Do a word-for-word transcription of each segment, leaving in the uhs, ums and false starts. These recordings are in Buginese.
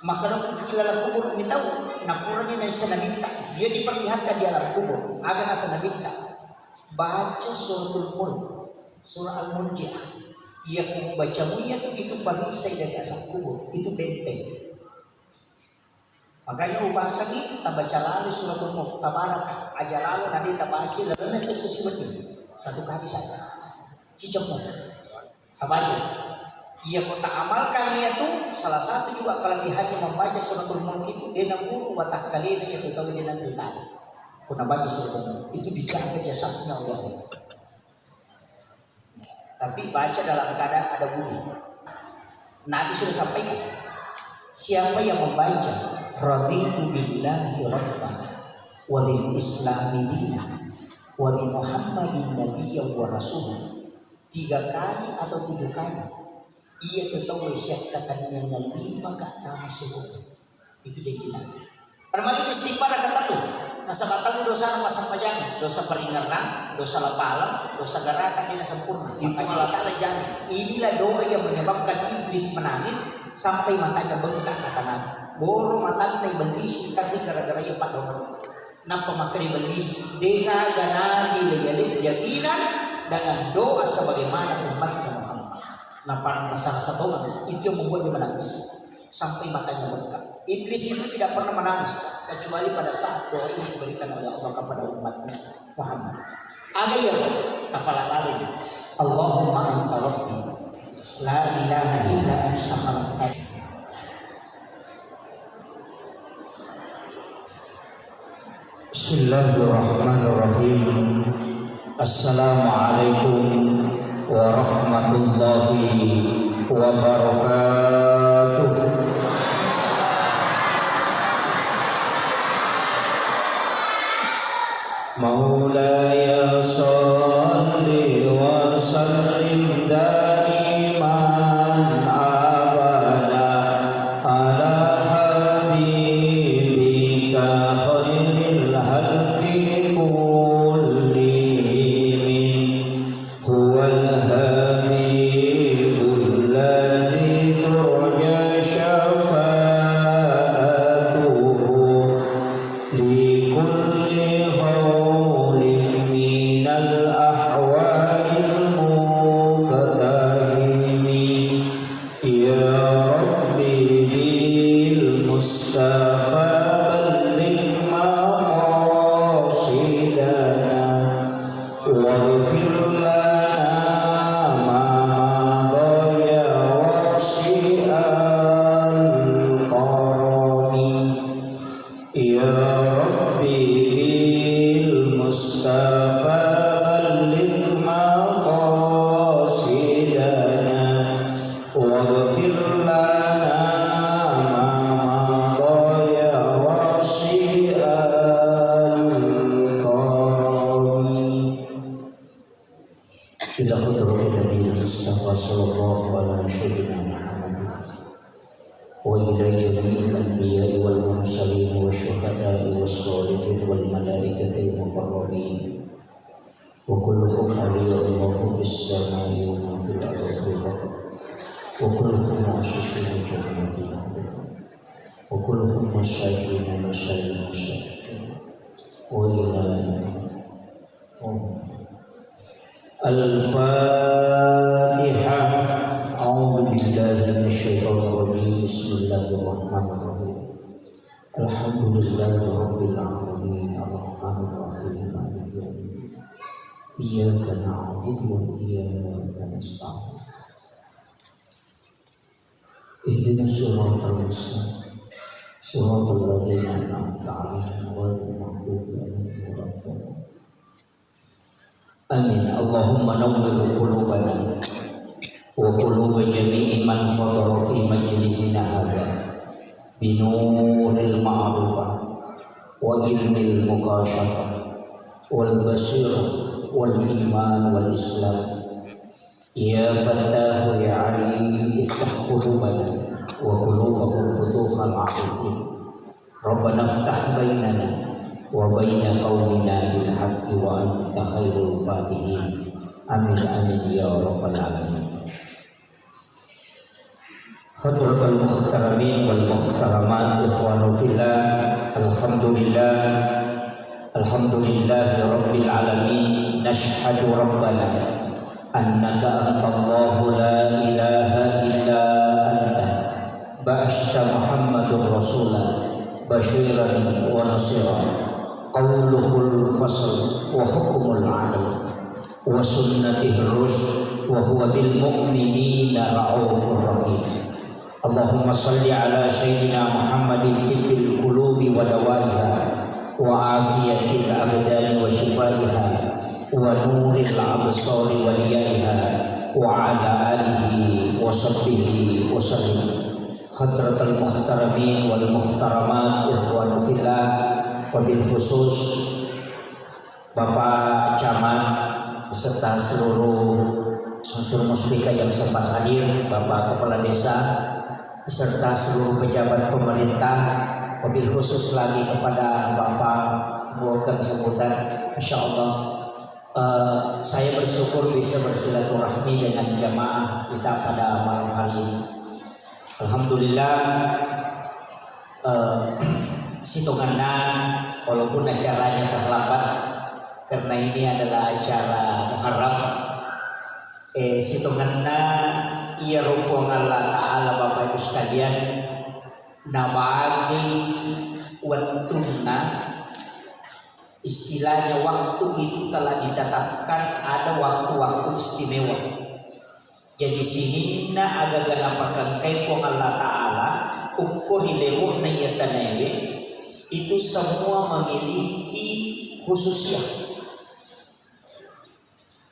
Maka dong ki laleng kubur mi tau, napurani naisseng nabitta, dia diperlihatkan di alam kubur, aga naseng nabitta, baca suratul mulk, surah al-murjiah. Iya ku bacamu iya tu, itu perisai dari azab kubur, itu benteng. Makanya upasangi tabaca lalu suratul mulk, tabaraka, aja lalu nanti tabaca lalu nasi susi betul, satu kali saja. Cicokmu. Tabaca. Iya, ko taamalkan iya tu, salah satu juga kelebihannya membaca suratul mulk itu, dia naburu watakkalena iya tu tahu dia nanti. Ko nabaca suratul mulk itu dijaga jasadnya oleh Allah. Tapi baca dalam keadaan ada wudhu. Nabi sudah sampaikan, siapa yang membaca raditu billahi rabba wa bil islami dina wa bi muhammadin nabiyya wa rasulah, tiga kali atau tujuh kali, iya tu tau siakkatenniangnga lima ka tama suruga. Itu janji Nabi. Karena itu istighfar katellu. Nasaba tellu dosa massempajang, dosa paringerrang, dosa lapaleng, dosa garakan dina sempurna. Itu Allah Ta'ala jamin. Inilah doa yang menyebabkan iblis menangis sampai matanya bengkak, kata Nabi. Boro matanna ibellisi tadi gara-gara iya paddoang. Nappa makkeda ibellisi, de gaga nabi le yale jaminan dengan doa sebagaimana umatnya Muhammad. Nappa rasa-rasa tongeng, itu yang membuat dia menangis. Sampai matanya bengkak. Iblis itu tidak pernah menangis kecuali pada saat doa ini diberikan oleh Allah kepada umatnya Muhammad. Aga iya, tapalalalai. Allahumma anta rabbi, la ilaha illa anta khalaqtani. Bismillahirrahmanirrahim. Assalamualaikum warahmatullahi wabarakatuh. مولاي صل وسلم دائما أبدا على حبيبك خير الخلق كلهم. هو الحبيب الذي ترجى شفاعته لكل هول من الأهوال مقتحم. يا رب بالمصطفى بلغ مقاصدنا واغفر لنا ما مضى يا واسع الكرم. يا رب بالمصطفى بلغ مقاصدنا واغفر لنا ما مضى يا واسع الكرم. إلى حضرة النبي المصطفى صلى الله على سيدنا محمد وإلى جميع الأنبياء والمرسلين والشهداء والصالحين والملائكة المقربين وكلهم أولياء الله في السماء ومن في الأرض وكلهم مؤسسين جميعا وكلهم مساكين مساكين مساكين وإلى الفاتحة. أعوذ بالله من الشيطان الرجيم. بسم الله الرحمن الرحيم. الحمد لله رب العالمين. الرحمن الرحيم. مالك يوم الدين. إياك نعبد وإياك نستعين. اهدنا الصراط المستقيم. صراط الذين أنعمت عليهم غير المغضوب عليهم ولا الضالين. آمين. اللهم نور قلوبنا وقلوب جميع من حضر في مجلسنا هذا بنور المعرفة وعلم المكاشفة والبصيرة والإيمان والإسلام. يا فتاح يا عليم افتح قلوبنا وقلوبهم فتوح العارفين. ربنا افتح بيننا وبين قومنا بالحق وأنت خير الفاتحين. آمين، آمين يا رب العالمين. Hadratal muhtaramin wal muhtaramat, ikhwanu fillah, alhamdulillah, alhamdulillahi rabbil alamin. Nashhadu rabbana annaka antallahu la ilaha illa anta, ba'asta Muhammadur rasula basyiran wa nasira, qauluhul fasl wa hukmul adl, wa sunnatih rusy, wa huwa bil mu'minina raufur rahim. Allahumma salli ala sayyidina Muhammadin tibbil qulubi wa dawaiha, wa afiyatil abdani wa shifaiha, wa nuril absari wa diyaiha, wa ala alihi wa sahbihi wa sallim. Hadratal muhtaramin wal muhtaramat, ikhwanu fillah, wabil khusus Bapak Camat beserta seluruh unsur muspika yang sempat hadir, Bapak Kepala Desa beserta seluruh pejabat pemerintah, wabil khusus lagi kepada Bapak Bukan Sebutan, Masya Allah. Eh, saya bersyukur bisa bersilaturahmi dengan jamaah kita pada malam hari ini. Alhamdulillah, eh, sitongenna, walaupun acaranya terlambat, karena ini adalah acara Muharram, eh, sitongenna iyaro Puang Allah Ta'ala, Bapak Ibu sekalian, nabagi wettunna, istilahnya waktu itu telah ditetapkan, ada waktu-waktu istimewa. Jadi sininna agaga napakengkai Puang Allah Ta'ala ukko ri lewo'na iya tanaewe, itu semua memiliki khususiyah.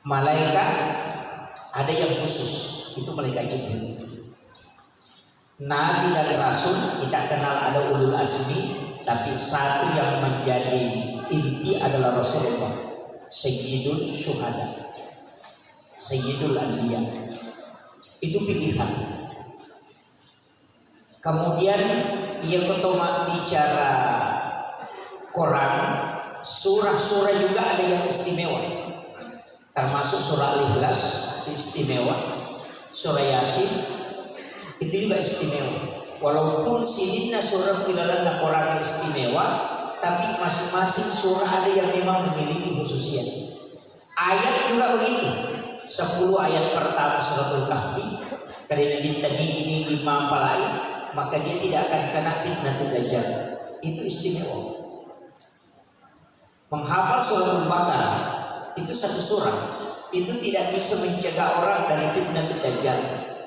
Malaikat ada yang khusus, itu malaikat Jibril. Nabi dan Rasul kita kenal ada ulul azmi, tapi satu yang menjadi inti adalah Rasulullah, Sayyidul Syuhada, Sayyidul Anbiya. Itu pilihan. Kemudian, iya ko to mabbicara Quran, surah-surah juga ada yang istimewa. Termasuk surah Al-Ikhlas itu istimewa, surah Yasin itu juga istimewa. Walaupun sininna surah ilalanna Quran istimewa, tapi masing-masing surah ada yang memang memiliki khususiyah. Ayat juga begitu. Sepuluh ayat pertama Suratul Kahfi, kada Nabi tadi ini imam palai, maka dia tidak akan kena fitnah dajjal. Itu istimewa. Menghafal Suratul Baqarah itu satu surah, itu tidak bisa mencegah orang dari fitnah dajjal.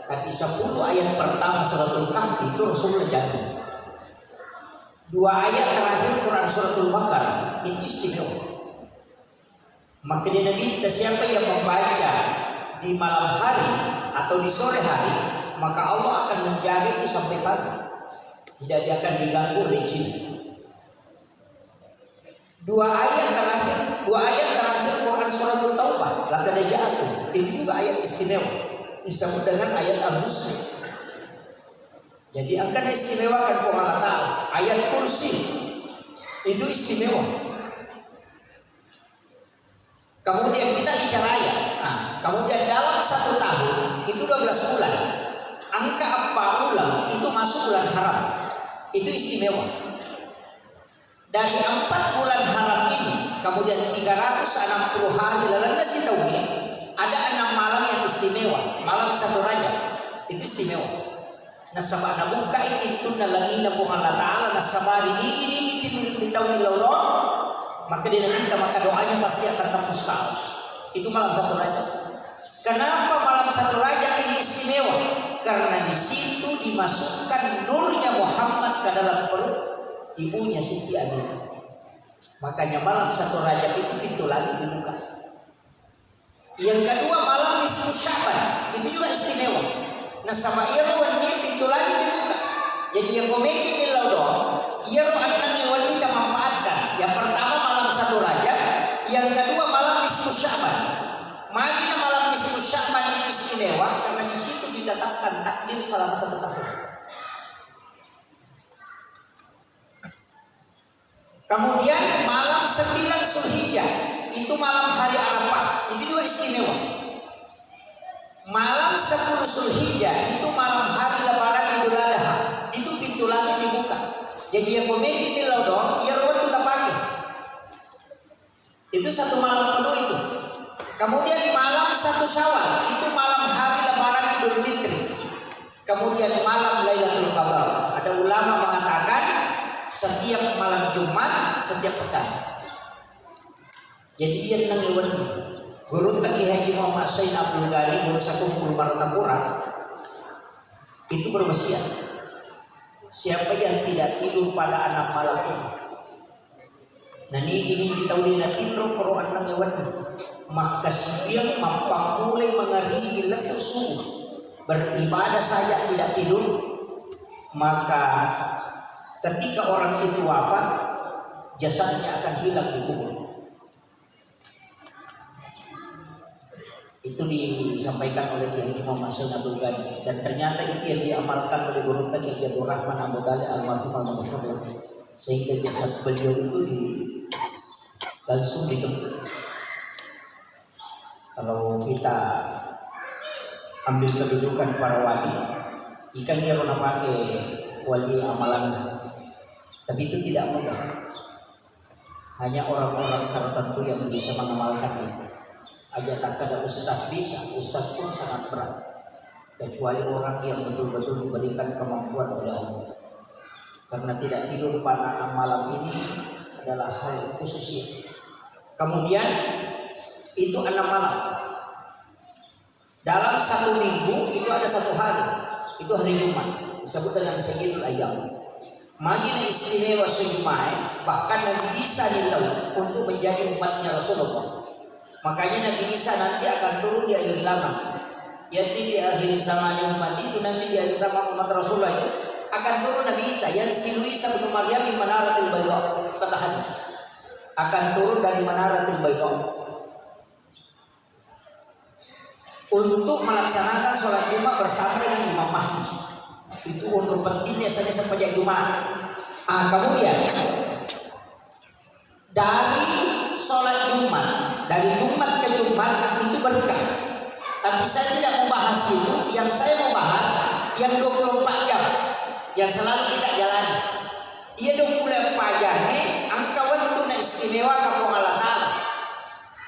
Tapi sepuluh ayat pertama Suratul Kahfi itu Rasulullah jamin. Dua ayat terakhir Quran Suratul Baqarah itu istimewa. Maka dia Nabi, siapa yang membaca di malam hari atau di sore hari, maka Allah akan menjaga itu sampai pagi. Tidak dia akan diganggu oleh jin. Dua ayat terakhir, dua ayat terakhir Quran Suratul Taubah, laqad ja'akum. Itu juga ayat istimewa. Disebut dengan ayat al-husni. Jadi, akan istimewakan Puang Allah Ta'ala. Ayat kursi itu istimewa. Kemudian kita bicara ayat. Nah, kemudian dalam satu tahun itu dua belas bulan. Angka apa bulan itu masuk bulan haram. Itu istimewa. Dari empat bulan haram ini, kemudian tiga ratus enam puluh hari lalenna sitaungnge, ada enam malam yang istimewa. Malam satu Rajab itu istimewa. Nasaba nabukkai pintunna langina Puang Allah Ta'ala, nasabari nigi-nigi timil-, mitau millau doang, maka dia minta, maka doanya pasti akan tembus kaos. Itu malam satu Rajab. Kenapa malam satu Rajab ini istimewa? Karena di situ dimasukkan nurnya Muhammad ke dalam perut ibunya Siti Aminah. Makanya malam satu Rajab itu pintu langit dibuka. Yang kedua, malam nisfu Sya'ban, itu juga istimewa. Nasaba iyaro wenni pintu langit dibuka. Jadi, iya ko meki millau doang, iyaro enneng wenni tamanfaatkan. Yang pertama malam satu Rajab, yang kedua malam nisfu Sya'ban. Magina malam nisfu Sya'ban itu istimewa karena di situ ditetapkan takdir selama satu tahun. Kemudian malam sembilan Zulhijjah, itu malam hari Arafah, itu juga istimewa. Malam sepuluh Zulhijjah, itu malam hari Lebaran Jadi, ya, komedi bilau dong, ya, waktu tak pakai. Itu satu malam penuh itu. Kemudian malam satu Syawal, itu malam hari Lebaran Idul Fitri. Kemudian malam Lailatul Qadar. Ada ulama mengatakan setiap malam Jumat, setiap pekan. Jadi, iya nang iwan guru taki Haji Muhammad Said Abdul Ghani, guru Sakungkul Martapura, itu berwasiat, siapa yang tidak tidur pada enam malam ini, na nigi-nigi tau de' natinro koro enneng wenni, makkasiwiang mappammulai mangaribi lettu subuh, beribadah saja tidak tidur, maka ketika orang itu wafat, jasadnya akan hilang di kubur. Itu disampaikan oleh Kiai Haji Muhammad Said Abdul Ghani, dan ternyata itu yang diamalkan oleh guru Kiai Abdul Rahman Abu Dali almarhum almarhum, sehingga jasad beliau itu di, langsung ditempuh. Kalau kita ambil kedudukan para wali, ikan dia pernah pakai wali amalannya, tapi itu tidak mudah. Hanya orang-orang tertentu yang bisa mengamalkan itu. Aja tak ada ustaz bisa, ustaz pun sangat berat. Kecuali orang yang betul-betul diberikan kemampuan oleh Allah. Karena tidak tidur pada enam malam ini adalah hal khusus ya. Kemudian itu enam malam. Dalam satu minggu itu ada satu hari, itu hari Jumat, disebut dengan Sayyidul Ayyam. Magi na istimewa sejumai, bahkan Nabi Isa dilau untuk menjadi umatnya Rasulullah. Makanya Nabi Isa nanti akan turun di akhir zaman. Jadi di akhir zaman umat itu, nanti di akhir zaman umat Rasulullah itu akan turun Nabi Isa, yang silu Isa bin Maryam di Manaratil Bayda, kata hadis. Akan turun dari Manaratil Bayda. Untuk melaksanakan sholat Jumat bersama dengan Imam Mahdi. Itu untuk pentingnya saja sepanjang Jumat. Ah, kemudian dari sholat Jumat, dari Jumat ke Jumat itu berkah. Tapi saya tidak mau bahas itu, yang saya mau bahas yang dua puluh empat jam yang selalu kita jalani. Iya dua puluh empat jam ini, engka waktu na istimewa ke Allah Ta'ala.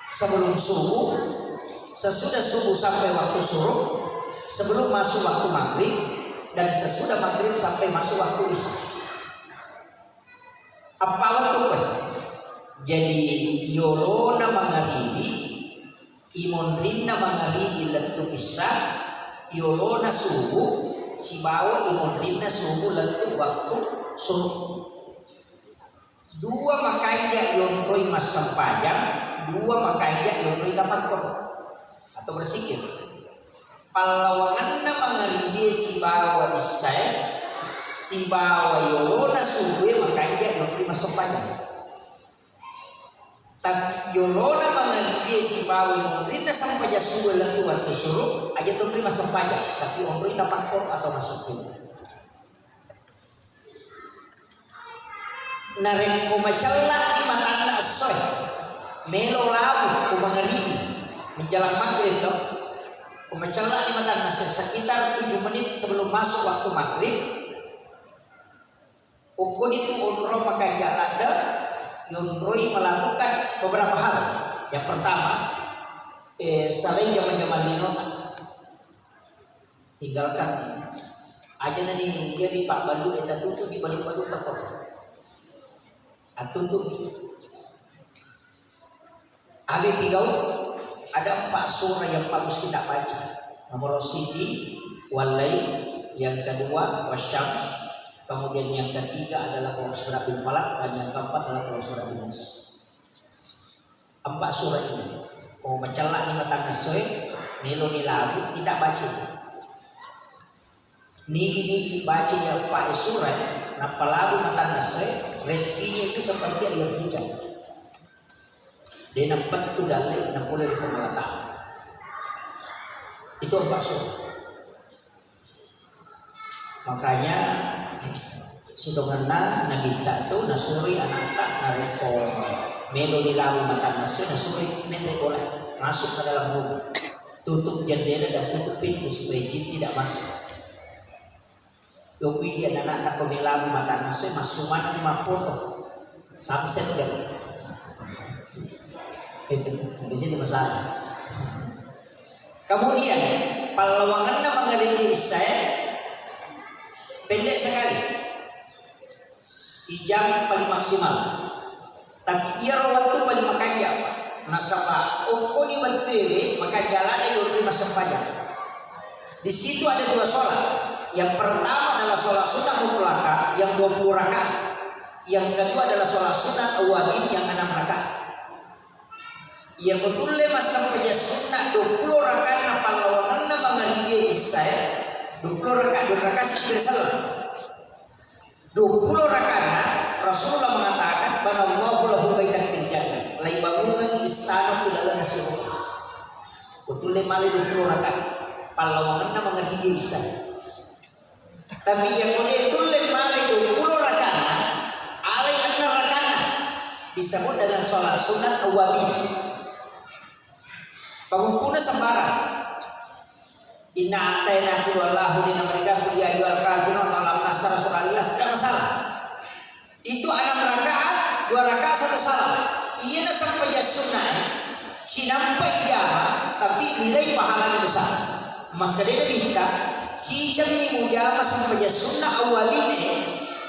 Sebelum subuh, sesudah subuh sampai waktu syuruk, sebelum masuk waktu maghrib, dan sesudah maghrib sampai masuk waktu isya. Apa waktu kan? Jadi yolona mangaribi, imonrinna mangaribi lettu isya, yolona subuh, sibawa imonrinna subuh lettu waktu syuruk. Dua makanja yonroi massempajang, dua makanja yonroi tapakkoro atau bersikir. Pallawanganna mangaribi sibawa issae, sibawa yolona subuh makanja yonroi massempajang. Tapi yolona mangaribi sibawa monrinna sempajang subuh lettu waktu syuruk, aja tonroi massempajang, tapi onroi tapakkoro atau massikir. Narekko macella'ni matanna essoe, melo labu ko mangaribi, menjelang maghrib to, ko macella'ni matanna essoe, sekitar tujuh menit sebelum masuk waktu maghrib, ukkunitu onrong makanja ladde, yonroi melakukan beberapa hal. Yang pertama, eh, salai jama-jama linota. Tinggalkan. Aja nani jadi pak balu eta tutup di balu-balu teko. Atutup. Aga pigau, ada empat surah yang bagus kita baca. Nomor siji, Wallai, yang kedua, Wasyams, kemudian yang ketiga adalah Qul A'udzu Birabbil Falaq, dan yang keempat adalah Qul A'udzu Birabbin Nas. Empat surah ini. Oh, macella'ni matanna essoe, melo ni labu, kita baca. Nigi-nigi baca iya pae surah, nappa labu matanna essoe, rezekinya itu seperti air hujan. De' nappettu dalle' napole ri Puang Allah Ta'ala. Itu empat surah. Makanya sitongenna Nabitta tu nasuroi anatta narekko melo ni labu matanna essoe, nasuroi menre bola masuk ke dalam rumah. Tutup jendela dan tutup pintu supaya jin tidak masuk. Yopi dia anak tak kau melamu mata nasai masuk mana ni mapoto. Samset dia. Itu, itu jadi masalah. Kemudian, pallawangenna mangaridi isyae pendek sekali. Sijam paling maksimal. Tapi iyaro wettu paling makanja, Pak. Nasaba okkoni wettuewe makanja ladde yoloi massempajang. Di situ ada dua sholat. Yang pertama adalah sholat sunnah mutlaka yang dua puluh rakaat. Yang kedua adalah sholat sunnah awwabin yang enam rakaat. Iyako tulle massempajang sunnah dua puluh rakaat na pallawangenna mangaridi isyae, dua puluh rakaat, dua rakaat sipir sallang. Dua puluh rakaatna Rasulullah mengatakan, "Banallahu lahu baitan fil jannah." Laibangungengngi istana ku lalenna suruga. Ko tulle male dua puluh rakaat. Pallawangenna mangaridi isya. Tapi iya ko de tulle male dua puluh rakaatna, alai enneng rakaatna. Disebut dengan sholat sunat awwabin. Pangukkuna sembarang. Inna a'taina, qul huwallahu, dena mereka, qul ya ayyuhal kafirun, atau alam nasyrah, surah Al-Ikhlas, tidak masalah. Itu enam rakaat, dua rakaat satu salam. Iyana sempajang sunnah, cinampai jama, tapi nilai pahalanya besar. Maka dia minta, cicemmi mujama sempajang sunnah awalin,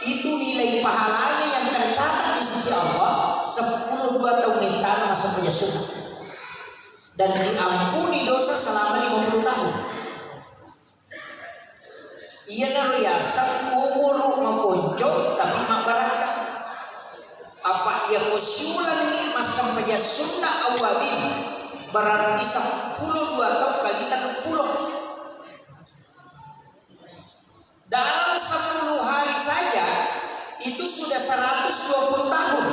itu nilai pahalanya yang tercatat di sisi Allah, sepuluh dua tahun mentana sempajang sunnah. Dan diampuni dosa selama lima puluh tahun. Iyanaro yaseng umuru maponco tapi mabbarakka. Apa iya ko siulangi massempajang sunna awwabin, berarti seppulo dua taung kali telluppulo. Dalam sepuluh hari saja itu sudah seratus dua puluh tahun.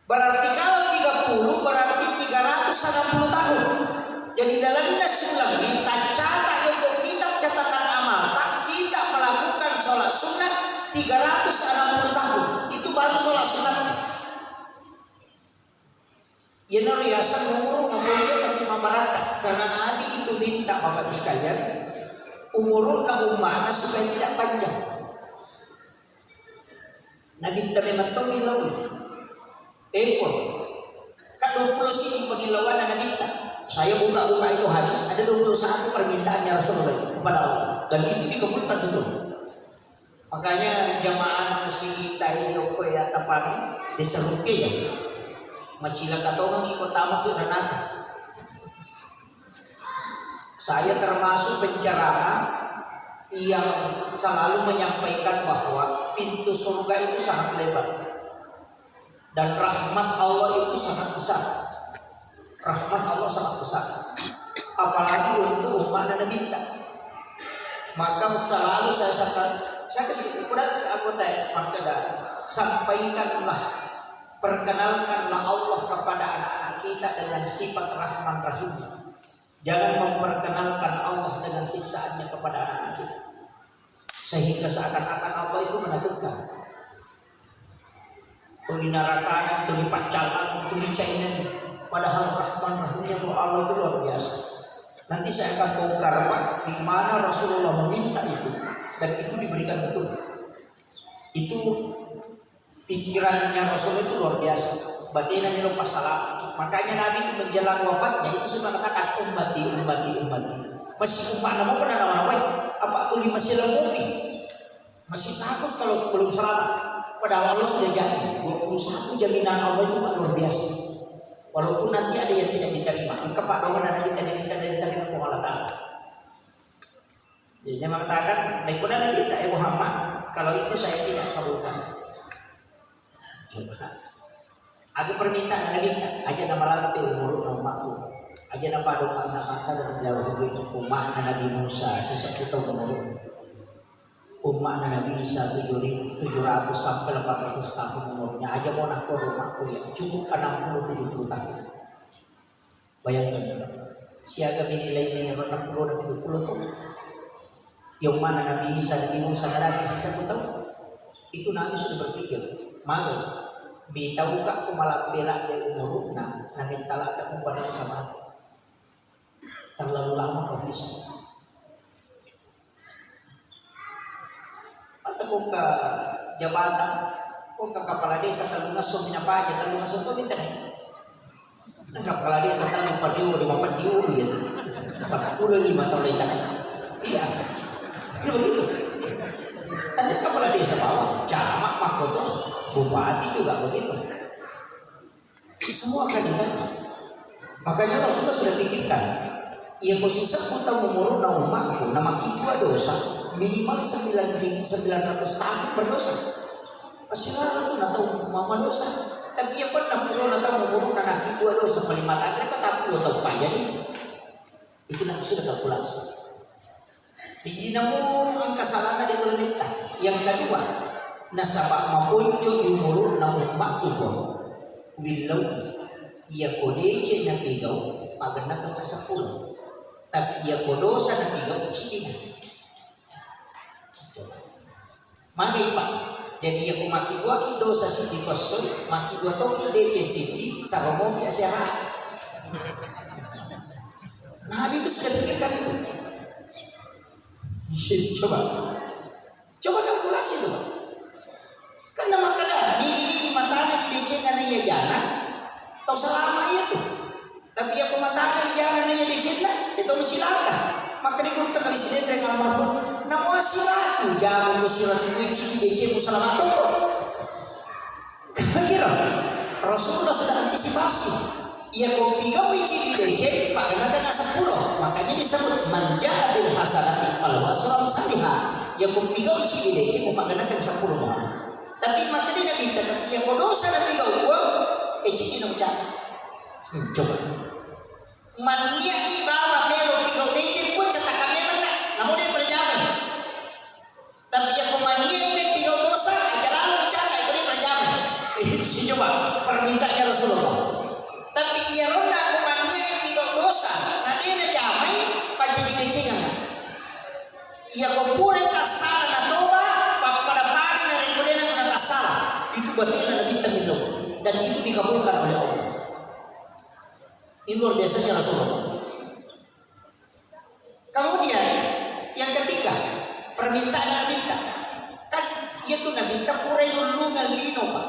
Berarti kalau tiga puluh, berarti tiga ratus enam puluh tahun. Jadi, lalenna siulang ini, taccata yoko kitab catatan amal, tak kita melakukan sholat sunat tiga ratus enam puluh tahun. Itu baru sholat sunat. Iyanaro yaseng umuru maponco tapi mabbarakka. Karena Nabi itu minta, Bapak Ibu sekalian, umuruna ummana supaya tidak panjang. Nabitta memang to millau. Eh, Puang, ka dua puluh siji pangillauanna Nabitta. Saya buka-buka itu hadis, ada dua puluh satu permintaannya Rasulullah kepada Allah. Dan itu dikabulkan betul. Makanya jamaah nang muslimita ini okko ya tapani desa Ruke ya. Macilaka tongang iko tama ke ranaka. Saya termasuk penceramah yang selalu menyampaikan bahwa pintu surga itu sangat lebar dan rahmat Allah itu sangat besar. Rahmat Allah sangat besar. Apalagi untuk umat Nabi kita. Maka selalu saya sampaikan, saya kasih kepada anggota ya, maka dah, sampaikanlah, perkenalkanlah Allah kepada anak-anak kita dengan sifat Rahman Rahimnya. Jangan memperkenalkan Allah dengan siksaannya kepada anak-anak kita. Sehingga seakan-akan Allah itu menakutkan. Tuli narakana, tuli paccalan, tuli caingan. Padahal Rahman Rahimnya tuh Allah itu luar biasa. Nanti saya akan bongkar, Pak, di mana Rasulullah meminta itu dan itu diberikan betul. Itu pikirannya Rasul itu luar biasa. Batena melo pasala. Makanya Nabi itu menjelang wafatnya itu sudah katakan, "Ummati, ummati, ummati." Masih umat nama pernah nama-namai. Apa tuli masih lembut nih? Masih takut kalau belum selamat. Padahal Allah sudah janji, dua puluh satu jaminan Allah itu, Pak, luar biasa. Walaupun nanti ada yang tidak diterima, engka Pak doang nanti tidak diterima, tidak diterima Allah Ta'ala. Jadi dia mengatakan, "Baik, pernah Nabi tak, ya Muhammad, kalau itu saya tidak kabulkan." Coba. Aga permintaan Nabi, aja nama lampe umur umatku. Aja nama doa nama kata dan jauh umat Nabi Musa, sisa kita umur. Umat Nabi Isa tujuh ribu, tujuh ratus sampai delapan ratus tahun umurnya. Aja mau nak umatku ya, cukup enam puluh tujuh puluh tahun. Bayangkan, siaga menilai ero enam puluh dan tujuh puluh tuh. Yang mana Nabi Isa, Nabi Musa, ada di sisa tahu? Itu Nabi sudah berpikir, "Maga, mitauka ku malampe ladde umuruna, na mitala ada mubaressa mati. Terlalu lama kau bisa." Ko engka jabatan, ko engka kepala desa tellungesso mi napaja, tellungesso to minta deh. Engka kepala desa tellu padiu di mapeddi ulu ya tu. Seppulo lima tahun lain tadi. Iya. Kan begitu. Tapi kepala desa bawah, camat, mahkota, bupati juga begitu. Semua akan ditanya. Makanya Rasulullah sudah pikirkan, iya ko sisebbu tau umuru'na ummakku, na makkibua dosa, minimal sembilan ribu sembilan ratus tahun berdosa. Masih lama tu na tau mama dosa. Tapi iya ko enam puluh na tau umuru'na na makkibua dosa, paling matang dari patang puluh tahun pajani. Itu na sudah kalkulasi. Jadi, namu engka salana di dalam metta. Yang kedua, nasaba maponco di umuru'na ummakku ko. Willau, iya ko deceng napigau, pagennakeng seppulo. Tapi iya ko dosa napigau, ceddi. Coba. Magai, Pak. Jadi, iya ko makkibuaki dosa siddi ko essoi, makkibua toki deceng siddi, saromopi asera. Nah, itu sudah pikirkan itu. Coba. Coba kalkulasi tu, Pak. Kan na makkeda, nigi-nigi matana di decenna na iya jana, tau salama iya tu. Tapi iya ko matana di jana na iya decenna, iya to macilaka. Makkeda guru ta kali Sidenreng almarhum, na mua siratu, jamu ko siratu kuici di decemu salama toko. Kira Rasulullah sudah antisipasi. Iya ko pigau iceddi deceng, pagennakeng seppulo. Makanya disebut, "Man ja'a bil hasanati falahu asru amsalihha." Iya ko pigau iceddi deceng, pagennakeng seppulo mo. Tapi makkeda Nabitta, iya ko dosa napigau, eh, ceddi na ucapkan. Hmm, coba. Mannia'ni bawang melo pigau deceng, ko cetakan memang na. Namu de' pada jamai. Tapi iya ko mannia'ni pigau dosa, aja lalu ucapkan, ko de' pada jamai. Coba, permintaannya Rasulullah. Tapi iyaronna ko mannia'ni pigau dosa, na de' najamai, paja didecengang. Iya ko pura tassala natoba, pappada-pada narekko de' na tassala. Itu batena Nabitta millau. Dan itu dikabulkan oleh Allah. Ini luar biasanya Rasulullah. Kemudian, yang ketiga, permintaan Nabitta. Kan, iya tu Nabitta purai lullungang lino, Pak.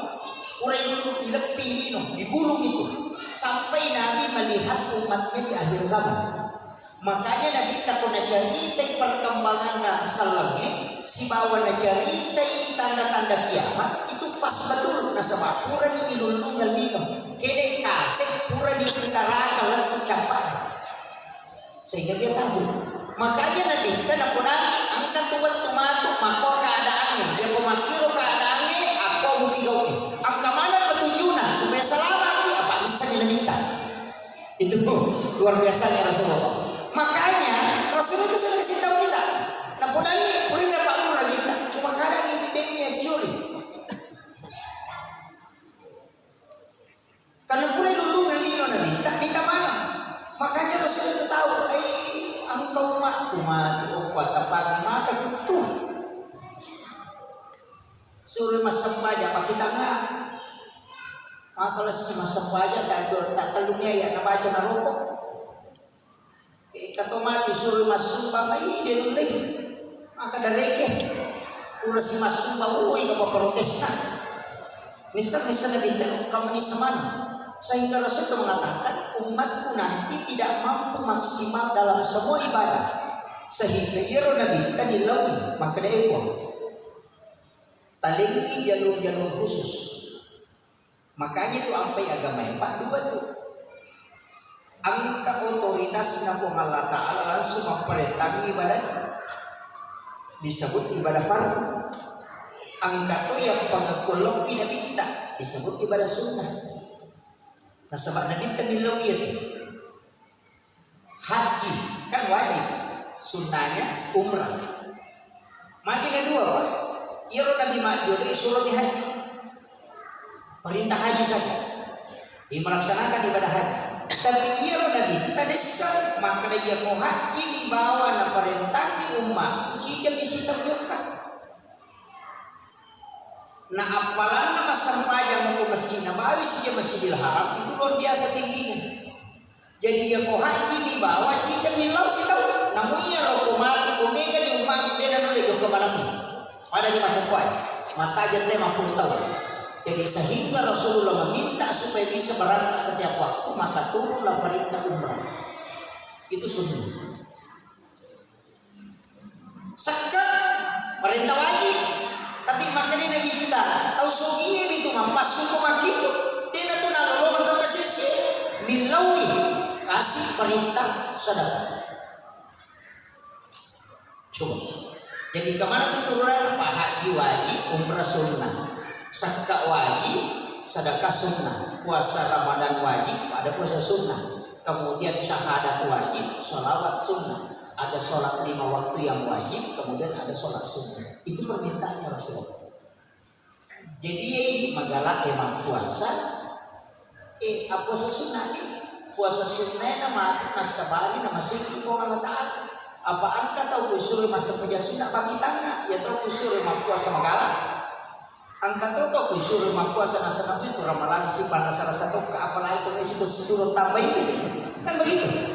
Purai lullung, ileppi lino, digulung itu. Sampai Nabi melihat umatnya di akhir zaman. Makanya Nabitta ko nacaritai perkembanganna sellengnge, sibawa nacaritai tanda-tanda kiamat, itu pas betul, nasaba purani ilullungang lino. Kede kase purani ritarakan lettu cappana. Sehingga dia tahu. Makanya Nabitta napodangi, engka tu wettu matu, makko keadaannya. Dia ko makkiro keadaannya, apa bukti kau. Engka mana petunjukna supaya selamat ki, apa bisa di Nabitta. Itu luar biasanya Rasulullah. Makanya Rasulullah itu sering kasih tahu kita. Napodangi, purinna Pak Guru Nabitta. Cuma kadang ini dia punya curi. Karena pura lulungan lino Nabitta, Nabitta mana? Makanya Rasul itu tahu, eh, engkau mak, ku mati, oh, kuat apa mata kutu. Suruh mas sempaja, pakai tangan. Maka lesi mas sempaja, tak ada, tak telungnya ya, nabaca narokok. Engka to mati suro massumba, mai de nulle. Maka dareke. Pura si massumba, woi, ka paprotesna. Nissa, nissa Nabitta, kamu nissa mana? Sehingga Rasul itu mengatakan, umatku nanti tidak mampu maksimal dalam semua ibadah. Sehingga iyaro Nabitta dilaui, maka dia pun. Talengi jalur-jalur khusus. Makanya tu ampai agama yang empat dua tu. Engka otoritasna Puang Allah Ta'ala langsung mapparentangi ibadah, disebut ibadah fardu. Engka to yang pangakkulloppi Nabitta, disebut ibadah sunnah. Nasaba Nabitta millau iya tu. Haji kan wajib, sunnahnya umrah. Magi na dua, Pak. Iyaro Nabi majjodo isuromi haji. Perintah haji saja. Ia melaksanakan ibadah haji. Tapi iyaro Nabi tanessa, maka iya ko haji mi bawa na parentani umma, cicami sitau jokka. Na appalanna massempajang ko Masjid Nabawi sija Masjidil Haram itu luar biasa tingginya. Jadi iya ko haji mi bawa cicca millau sitau. Namu iya ro ko matu ko mega di ummaku de na nulle jokka malammi. Pada di makkukkuae, mattajeng te mappulu taung. Jadi sehingga Rasulullah meminta supaya bisa berangkat setiap waktu, maka turunlah perintah umrah. Itu sunnah. Sekka, perintah wajib. Tapi makanya Nabitta, tau sogie itu mappassu ko makkitu, dena tu nalolongan tau kasessi, millaui, kasih perintah sedekah. Coba. Jadi kemana tuh turunan? Pak Haji wajib, umrah sunnah. Sekka wajib, sedekah sunnah. Puasa Ramadan wajib, ada puasa sunnah. Kemudian syahadat wajib, sholawat sunnah. Ada sholat lima waktu yang wajib, kemudian ada sholat sunnah. Itu permintaannya Rasulullah. Jadi, iya idi magalak e mappuasa, eh, appuasa sunnah ni, puasa sunnah na matu nassabari na maseki Puang Allah Ta'ala. Apa engka tau kusuro massempajang sunnah baki tangnga, ya tau kusuro mappuasa magalak. Engka to tau kusuro mappuasa nasaba itu ramalang si panas rasa tokka, apalagi ko mesi kusuro tambai. Kan begitu.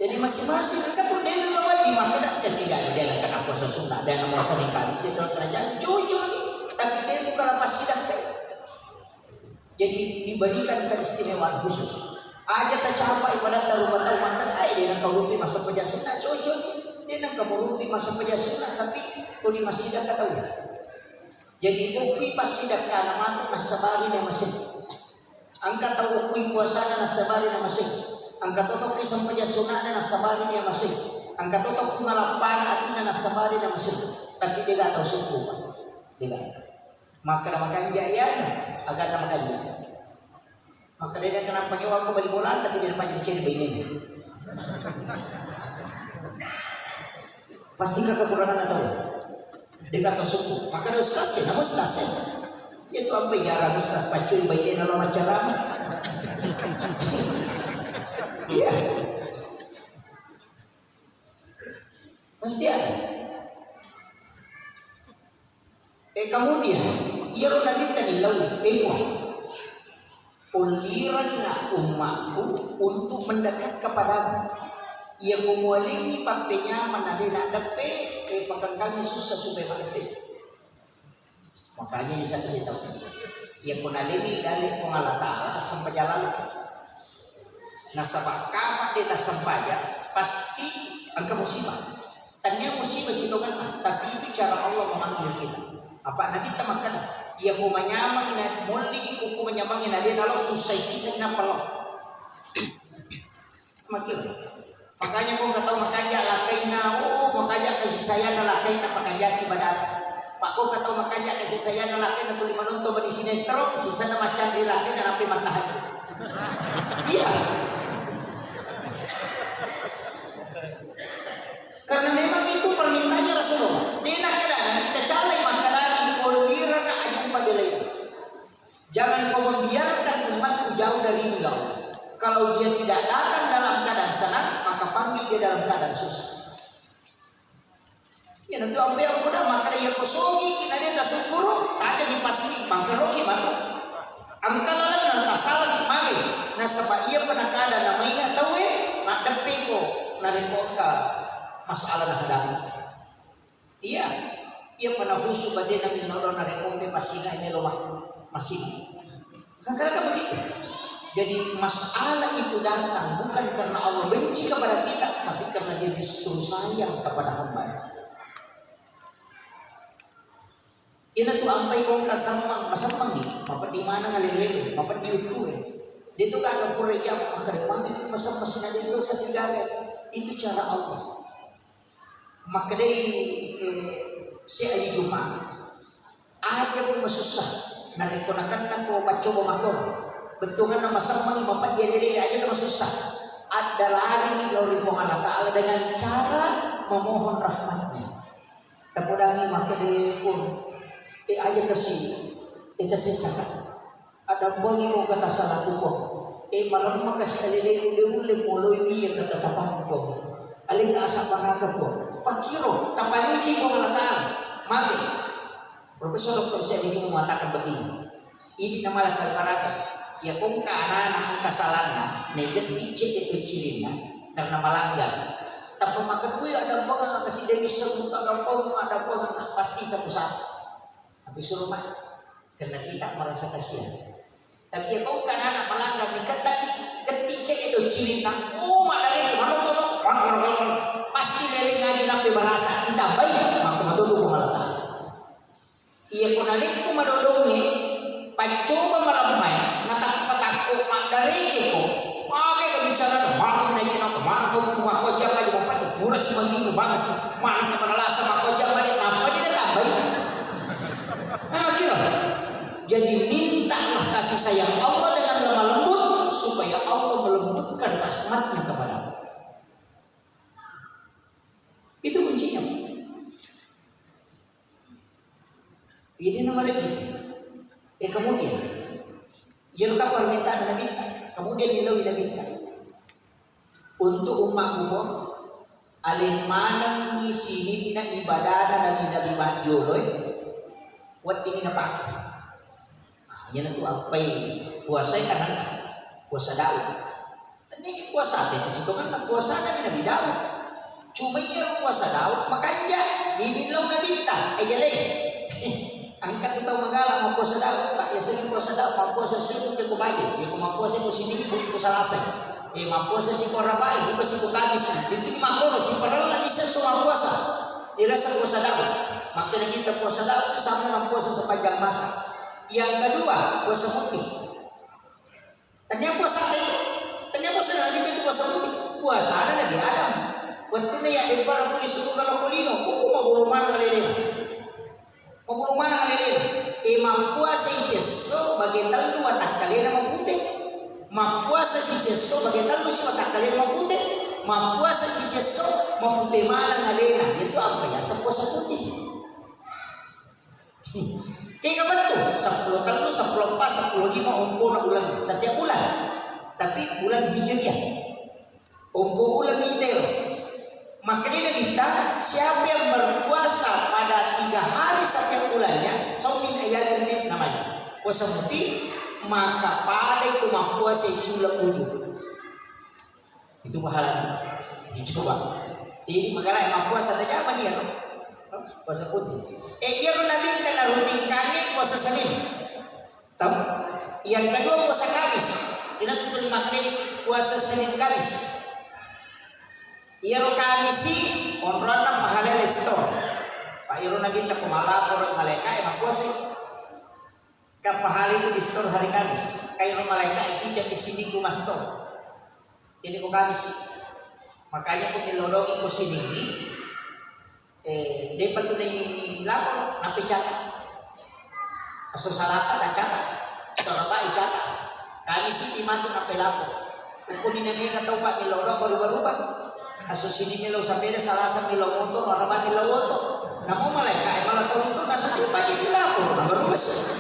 Jadi masing-masing, engka tu dena nawedding makkeda, "Ketiga ni dena kena puasa sunnah, dena puasa ni Kamis, dia dalam kerajaan." Cocok ni, tapi dena bukan lepas sidang kan. Jadi diberikan keistimewaan khusus. Aja tercapai pada taruh tahu makan, ai dena kau rutin massempajang sunnah, cocok ni. Dena kau rutin massempajang sunnah, tapi tuli masih ketahui. Jadi bukti pasti dakana matu nassabari na masih. Engka tau okkui puasana nassabari na masei. Engka to tokki sempajang suna'na nassabari na masei. Engka to tokki malappana atina nassabari na masei. Tapi dega tau sukku, Pak. Dega. Makkeda makanja iyana, aganna makanja. Makkeda de kenapa ngewa ko bali bola, tapi de napajang ceri bainena. Pasti kekurangan atau dega tau sukku. Makkeda ustaz e, nama ustaz e. Itu apa jarang ustaz paccui bainena lo maccarama. Iya. Pasti ada. Eh, kemudian, iyaro Nabitta ni lau, eh, Puang, ulliranna ummakku untuk mendekat kepadamu. Iya ko mualengi pappenyameng na de naddeppe, eh, pakengkangi susah supaya maddeppe. Makanya ini saya kasih tahu. Iya ko nalemi dale Puang Allah Ta'ala, sempajang laleng. Nasaba kapang de tassempajang, pasti engka musibah. Tania musibah sitongenna, tapi itu cara Allah memanggil kita. Apa Nabitta makkeda, iya ko manyameng na molli iko ko manyameng na de nalo susai sisa nappa lo. Makkiro. Makanya ko engka tau makanja lakkainna, oh, makanja kasih sayang lakkainna pakanjaki badata. Pak ko engka tau makanja kasih sayang lakkainna tuli manonton bani sinetron, sisana maccanri lakkainna nappi mattahajud. Iya. Karena memang itu permintaannya Rasulullah. Dia nak kena, kita calai makanan, polirana aja pada lain. Jangan kau membiarkan umatku jauh darimu, ya Allah. Kalau dia tidak datang dalam keadaan senang, maka panggil dia dalam keadaan susah. Ya, nanti apa yang kau dah makan, ya kau sogi, kita dia tak syukur, tak ada dipasti, makan roki batu. Angkala lana tasalaki magi, nasaba iya pa nakada namainga tauwe, maddeppeko narekko engka masalah nahadapi. Iya, iya pa nahusu batena minnodo narekko engka masinga melo ma-, masinga. Kadang-kadang kan begitu. Jadi masalah itu datang bukan karena Allah benci kepada kita, tapi karena Dia justru sayang kepada hamba. Ina tu ampai kongka semmang, masemmangi, mapeddi maneng alele, mapeddi uttue. De tu gaga pura ijama makkeda, magi masemmang sinade tu seddi gaga. Itu cara Allah. Makkedai, eh, si Ali Juma, aja pun masussa. Narekko nakenna ko maccoba makko. Bettuanna masemmangi, mapeddi alele, aja tu masussa. Adda larini lao ri Puang Allah Ta'ala dengan cara memohon rahmatnya. Tapodangi makkeda, Puang, eh, aja kasi, eh, tasessaka. Addampengiko kata salaku, Puang. Eh, malemma kasi aleleku, de ulle moloi iya kata tapanku, Puang. Alena asa baraka, Puang. Pakiro, tapalicing Puang Allah Ta'ala. Mate. Profesor Doktor Syekh Mujib mengatakan begini. Idi namalakal baraka, iya kongka anana engka salanna, najetti cedde beccilinna karena malanggar. Tappa makkedui, "Ada apa, Kang? Kasi Dewi sebut ada apa, Kang? Ada apa, Kang?" Pasti satu-satu. Tapi suruh, Mak, karena kita merasa kasihan. Tapi ya kau kan anak melanggar nih, kan tadi ketik cek itu ciri nak, oh, mana ini, mana kau, mana, mana, mana, mana. Pasti lele ngaji nape merasa kita baik, maka betul tuh malah tahu. Iya, ko narekko madodongnge, paccoba malemmae, natakko-takko maddarekeko, mage ga bicarana, manu naiki nako, mana kau tu makkojang aja, bapak pura si manginu banget sih, mana ka manalasa makkojang balik, nampa dia tambai. Nah, kira. Jadi mintalah kasih sayang Allah dengan lemah lembut, supaya Allah melembutkan rahmatnya kepadamu. Itu kuncinya. Ini nomor itu. Eh, kemudian, iyaro ka permintaan Nabitta, kemudian dilawi Nabitta. Untuk ummakku pun, aleng manengngi sininna ibadana nabi-nabi majjoloi, weddingngi napake. Nah, iyanatu appai puasae kanangka, puasa Daud. Tenniya puasa te, sitongenna puasana Nabi Daud. Cuma iya puasa Daud, makanja, ini lo Nabitta, eh, jalai. Angka tu tau magala mau puasa Daud, Pak, ya sering puasa Daud, mau puasa subuh ke kubaje, ya ku mau puasa ku sini, buku ku salasa. Eh, mau puasa si ko rabai, buka si ku kamis, itu di makoro, si paralla bisa semua puasa. Dirasa puasa Daud. Makanya kita puasa Daud itu sama dengan puasa sepanjang masa. Yang kedua, puasa putih. Tennia puasa te, tennia puasa Nabi te puasa putih. Puasana Nabi Adam. Wettunna ya dempara puli suruga loko lino, uh, mabulu maneng alelena. Mabulu maneng alelena. E, mappuasa isesso bage tellu watakkalena mapute. Mappuasa sisesso bage tellu si watakkalena mapute. Mappuasa sisesso mapute maneng alena. Itu apa ya? Puasa putih. Kega bettu, seppulo tellu, seppulo empat, seppulo lima ompona uleng setiap bulan. Tapi bulan Hijriah. Ompo uleng itero. Makkedai Nabitta, siapa yang berpuasa pada tiga hari setiap bulannya, saumin ayyamin namanya. Puasa muti, maka padai ko mappuasa siuleng ujung. Itu pahalanya. Dicoba. Jadi, magala mappuasa tajama dia, no? Puasa putih. Eh, iya, lo Nabitta narutinkangngi puasa Senin. Tam? Yang kedua puasa Kamis. Ina tu lima kali puasa Senin Kamis. Iya, lo Kamisi, onronna pahala resto. Pak, iro Nabitta ko malapor malaika, eh, mappuasa. Ka pahala itu di store hari Kamis. Kairo malaika itu jadi sini ku mastor. Ini ku Kamis. Makanya ku melodongi ku sini. Eh, depa tu ni lapor, napi catat. Aso Salasa na catat. Soraba catat. Kamis itu matu napi lapor. Ukkuni na mega tau, Pak, millau doang berubah-ubah. Aso sini millau sepeda, Salasa millau motor, Araba millau oto. Namo malaika e malah salutu, nasu tu pagi di lapor, na berubah sih.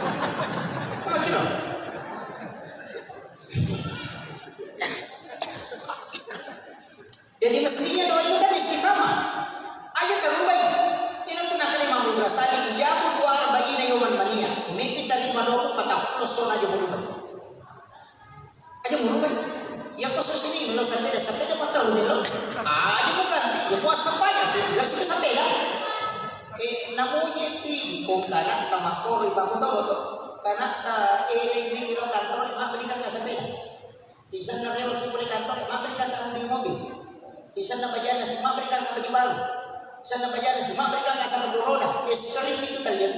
Apa kira? Jadi mestinya doa ini kan istiqamah. Aja terubah. Ini tu nak lima muda sadi ijabu dua arba'ina yoman mania. Meki tadi madoku patappulo sona aja berubah. Aja murubah. Ya, ko sosini melo sepeda, sepeda motor melo. Aja bukan. Ya, puasa banyak sih. Langsung ke sepeda. Eh, namu je ti ko kana tamakoro ibaku tau tu. Kana ta, eh, ini, ini lo kantor, mak belikan ke sepeda. Sisanna rewa ki pole kantor, mak belikan ke mobil, mobil. Sisanna bajana si, mak belikan ke baju baru. Sisanna bajana si, mak belikan ke sepatu roda. Es krim itu kalian.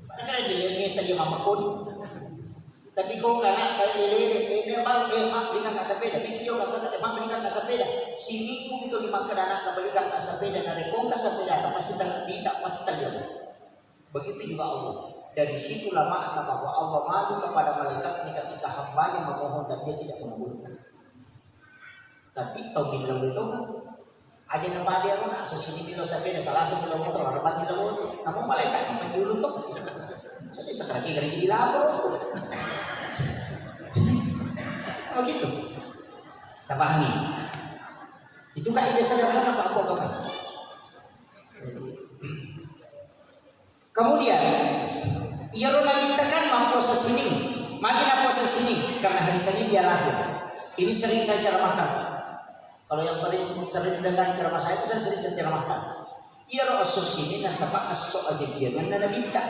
Mana kalian dilihatnya saja mama kodi. Tapi ko kana kai elele, eh, ini baru, eh, mak belikan ka sepeda. Piki yo kata, eh, mak belikan ka sepeda. Siminggu itu di makkeda anak, belikan ka sepeda, na rekong ka sepeda, pasti tak, di tak, pasti tak. Begitu juga Allah. Dari situlah makna bahwa Allah malu kepada malaikatnya ketika hambanya memohon dan dia tidak mengabulkan. Tapi tau billau itu kan. Aja na pada ro, na so sini bilo sepeda, Salasa bilo motor, Araba bilo motor. Namun malaikat yang menyuruh tuh. Jadi sekarang kita lagi di lapor tuh. Begitu. Kita pahami. Itu kaidah sederhana, Pak, kok, Bapak? Kemudian, iyaro Nabitta kan mappuasa Senin, magi nappuasa Senin karena hari Senin dia lahir. Ini sering saya ceramahkan. Kalau yang paling sering dengar ceramah saya itu, saya sering ceramahkan. Iyaro esso Senin nasaba esso ajajiangenna Nabitta.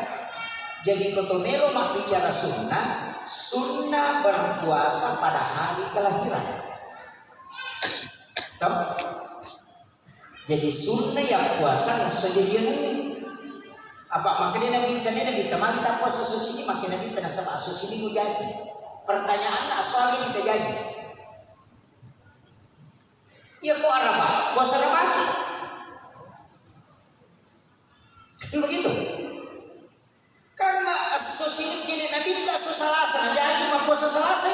Jadi ko to melo mabbicara sunnah, sunnah berpuasa pada hari kelahiran. Toh? Jadi sunnah ya puasa esso ajajiangenna. Apa makanya Nabitta, Nabitta magi tak puasa esso Senin, makanya Nabitta nasaba esso Senin mujaji. Pertanyaanna, esso aga kita jaji? Iya ko Araba, puasa Arabaki. Kan begitu. Karena esso Senin kene Nabitta esso Salasa, nah jadi mappuasa Salasa.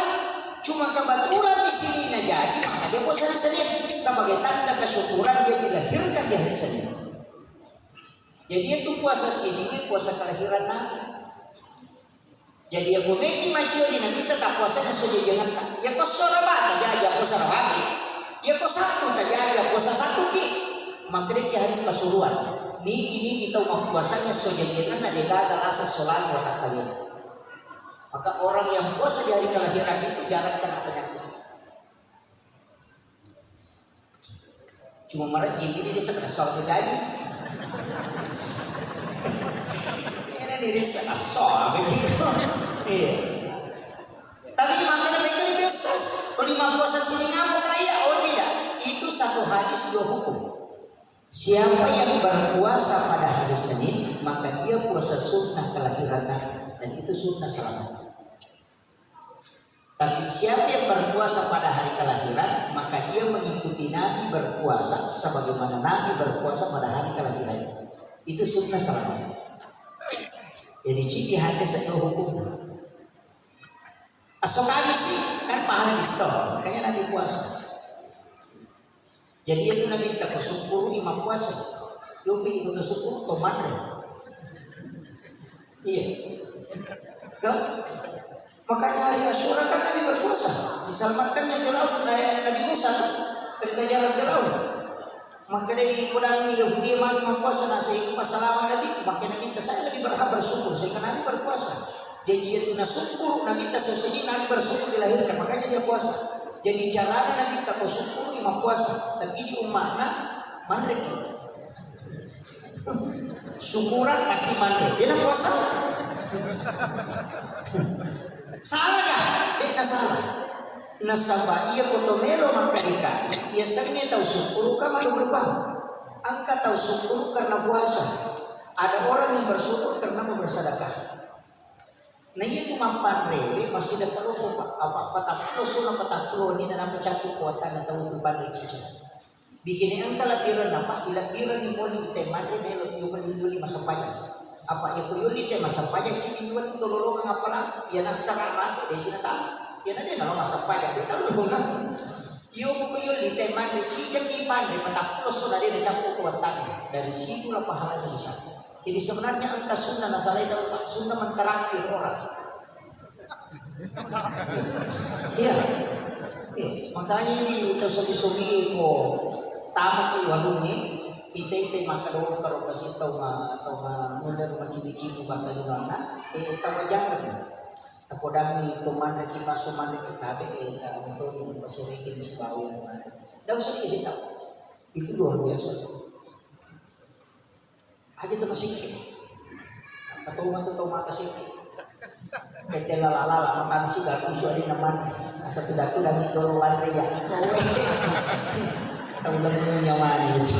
Cuma kebetulan di sini nah jadi, maka dia puasa hari Senin sebagai tanda kesyukuran dia dilahirkan di hari Senin. Jadi itu puasa Senin, puasa kelahiran Nabi. Jadi, yako meki maccoli Nabitta tappuasana esso ajajiangetta. Yako esso Arabata jaji puasa Arabaki. Yako Sabtu tajaji puasa Sabtuki. Makkedaki hari Pasuruan. Niki-niki tau mappuasana esso ajajiangenna degaga lasa esso lalo watakkalena. Maka orang yang puasa di hari kelahiran itu jarang kena penyakit. Cuma marejjing ini dia sekedar soal terjadi. Ini dia sekedar soal begitu. Iya. Tapi makanya mereka di Ustaz, kalau lima puasa sini ngamuk kaya, oh tidak. Itu satu hadis dua hukum. Siapa yang berpuasa pada hari Senin, maka dia puasa sunnah kelahiran Nabi. Dan itu sunnah selamat. Tapi siapa yang berpuasa pada hari kelahiran, maka dia mengikuti Nabi berpuasa sebagaimana Nabi berpuasa pada hari kelahiran. Itu sunnah selamat. Jadi ciri hati satu hukum. Esso Kamis sih, kan pahala di store, makanya Nabi puasa. Jadi itu Nabitta ko sukkuru i mappuasa. Yo pini ko to sukkuru to manre. Iya. Toh? Makanya hari Asyura kan Nabi berpuasa. Diselamatkannya Firaun, eh, Nabi Musa kan dari kejaran Firaun. Makkedai kodangi Yahudi magi mappuasa, nasai pasalama Nabi, maka Nabitta saya lebih berhak bersyukur sehingga Nabi berpuasa. Jadi itu na sukkuru Nabitta sesini Nabi bersyukur dilahirkan, makanya dia puasa. Jadi carana Nabitta ko sukkuru ima puasa, tapi di umma'na manreki. Syukuran pasti manre. Dia na puasa. Salah kah? Dia na salah. Nasaba iya ko to melo makkadika, iya sengnge tau sukkuru ka malu berubah. Engka tau sukkuru karena puasa. Ada orang yang bersyukur karena mau bersedekah. Na iya tu mappanrewe masih ada kalau apa patappulo suna patappulo ni na nampa cappu kuatanna tau tu panre cicing. Bikini engka lebbirenna, Pak, ilebbirengngi moli te manre melo yoli, yoli massempajang. Apa iya ko yoli te massempajang, cini dua tu tololongang apala, iya nassara matu de sina tamu. Iya na de nalo massempajang de tololongang. Iyo ko yoli te manre ciceng ni panre patappulo suna de na cappu kuatanna. Dari situlah pahalanya besar. Jadi sebenarnya engka sunnah nasalai tau, Pak, sunnah mentraktir orang. Iya. Iya. Makanya ini tau sogi-sogi ko tamaki warungnge, ite-ite maka dong karo kasi tau ma, tau ma nulle rumah cini-cini bakal di mana, eh, tau ajaran. Tapodangi ko manre ki pasu manre ki tabe, eh, ta metoni pasireke di sibawa yang mana. Ndak usah dikasih tahu. Itu luar biasa. Aja tu masikki. Katoma tu tau maka sikki. Kete lala-lala, matang si gaku suari naman. Asa tu datu dami dolo wanre ya. Tahu dami nyaman itu.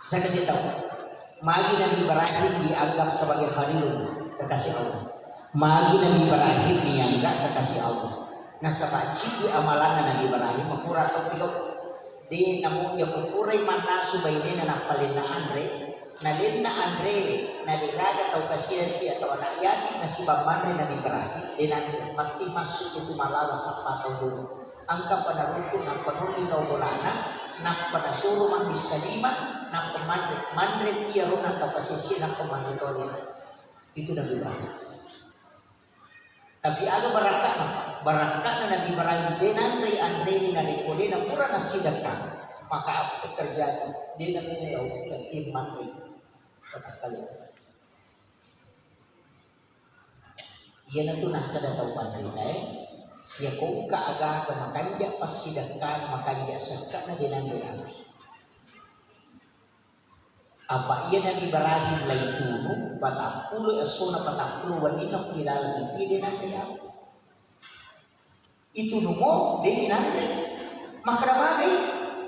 Saya kasih tahu. Magi Nabi Ibrahim dianggap sebagai Khalilullah, kekasih Allah. Magi Nabi Ibrahim dianggap kekasih Allah. Nasaba cidi amalanna Nabi Ibrahim, makura tau piga. De namo iya ko purai mannasu bainena nappa lenna anre, na lenna anre, na degaga tau kasiasi atau anak yatim nasibang manre Nabi Ibrahim, de nanre, pasti masuk itu malala sappa tau dulu. Engka pa naruntu nappa nolli lao bolana, nappa nasuro mabbissa lima, nappa manre, manre iyaro na tau kasiasi nappa manre tolena. Itu Nabi Ibrahim. Tapi aga barakka'na? Barakka'na Nabi Ibrahim, de nanrei anreni narekko de napura nassidekka, maka apa terjadi? De namena lao yatim manrei. Patakkalu. Iyanatu nakkeda tau panritae, Iya kongka agaga makanja passidekkana, makanja sekkana de nanre api. Apa iya Nabi Ibrahim laitunu patappulo essona patappulo wenninna ku ilaleng api de nanre api. Itunumo de nanre. Makkeda magai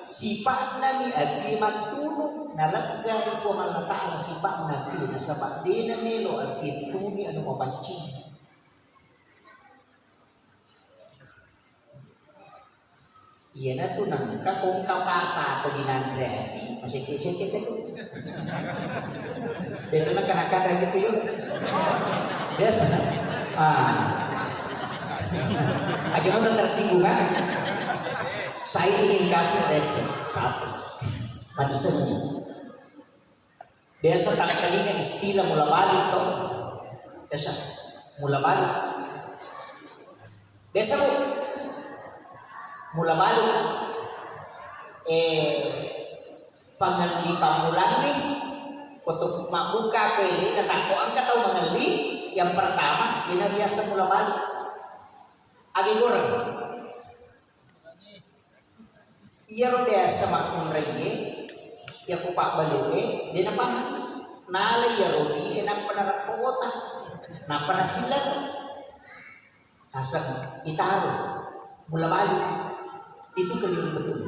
sipa'nami api mattunu, nalegga ri Puang Allah Ta'ala sipa'na api nasaba de namelo api tuni anu mapaccing. Iyanatu nengka kongka pasa atau dinanre ati, masekke-sekke tu. Itu nengka nakanre gitu yuk. Biasa. Ah. Aja mau tersinggung kan? Saya ingin kasih resep satu. Pada seni. Biasa takkalinga istilah mula balik to. Biasa mula balik. Biasa bu, mula balik. Eh, pangelli pammulangi. Koto mabbuka ko ini, natakko engka tau mangelli. Yang pertama, ini biasa mula balik. Agi goreng. Iyaro biasa makkunraie, yako pabbalu'e, de napahang. Nala iyaro di, e, nappa narakko kota, nappa nasillaka. Aseng, itaro, mula balu. Itu keliru betul.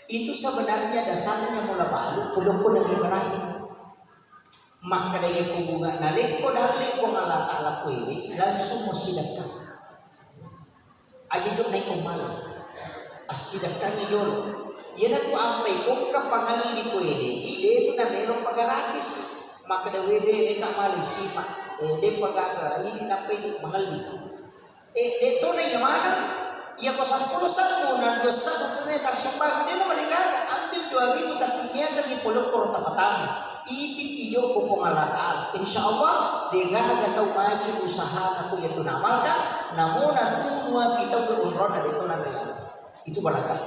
Itu sebenarnya dasarnya mula balu, pulukku Nabi Ibrahim. Makkeda iya ko bunga nalekko dalle Puang Allah Ta'ala ko ini, langsung mo sidekka. Aja jok naik ko mala. Assidekkangi jolo. Iyanatu ampai kongka pangelli ko ede, ide tu namelo pagarakis. Makkeda wede deka mala sipa. Eh, de pagaga, ini nampai di mangelli. Eh, de tona iya maneng. Iya ko seppulo sebbu na dua sebbu pemeta sumbang, de na marigaga, ambil dua ribu tapi niaga di polokoro tapatama. Tipi ijo ko Puang Allah Ta'ala. Insya Allah, de gaga tau maci usahana ko iya tu namalka, namuna tu dua pitau ke umroh na de tona riaga. Itu berkah.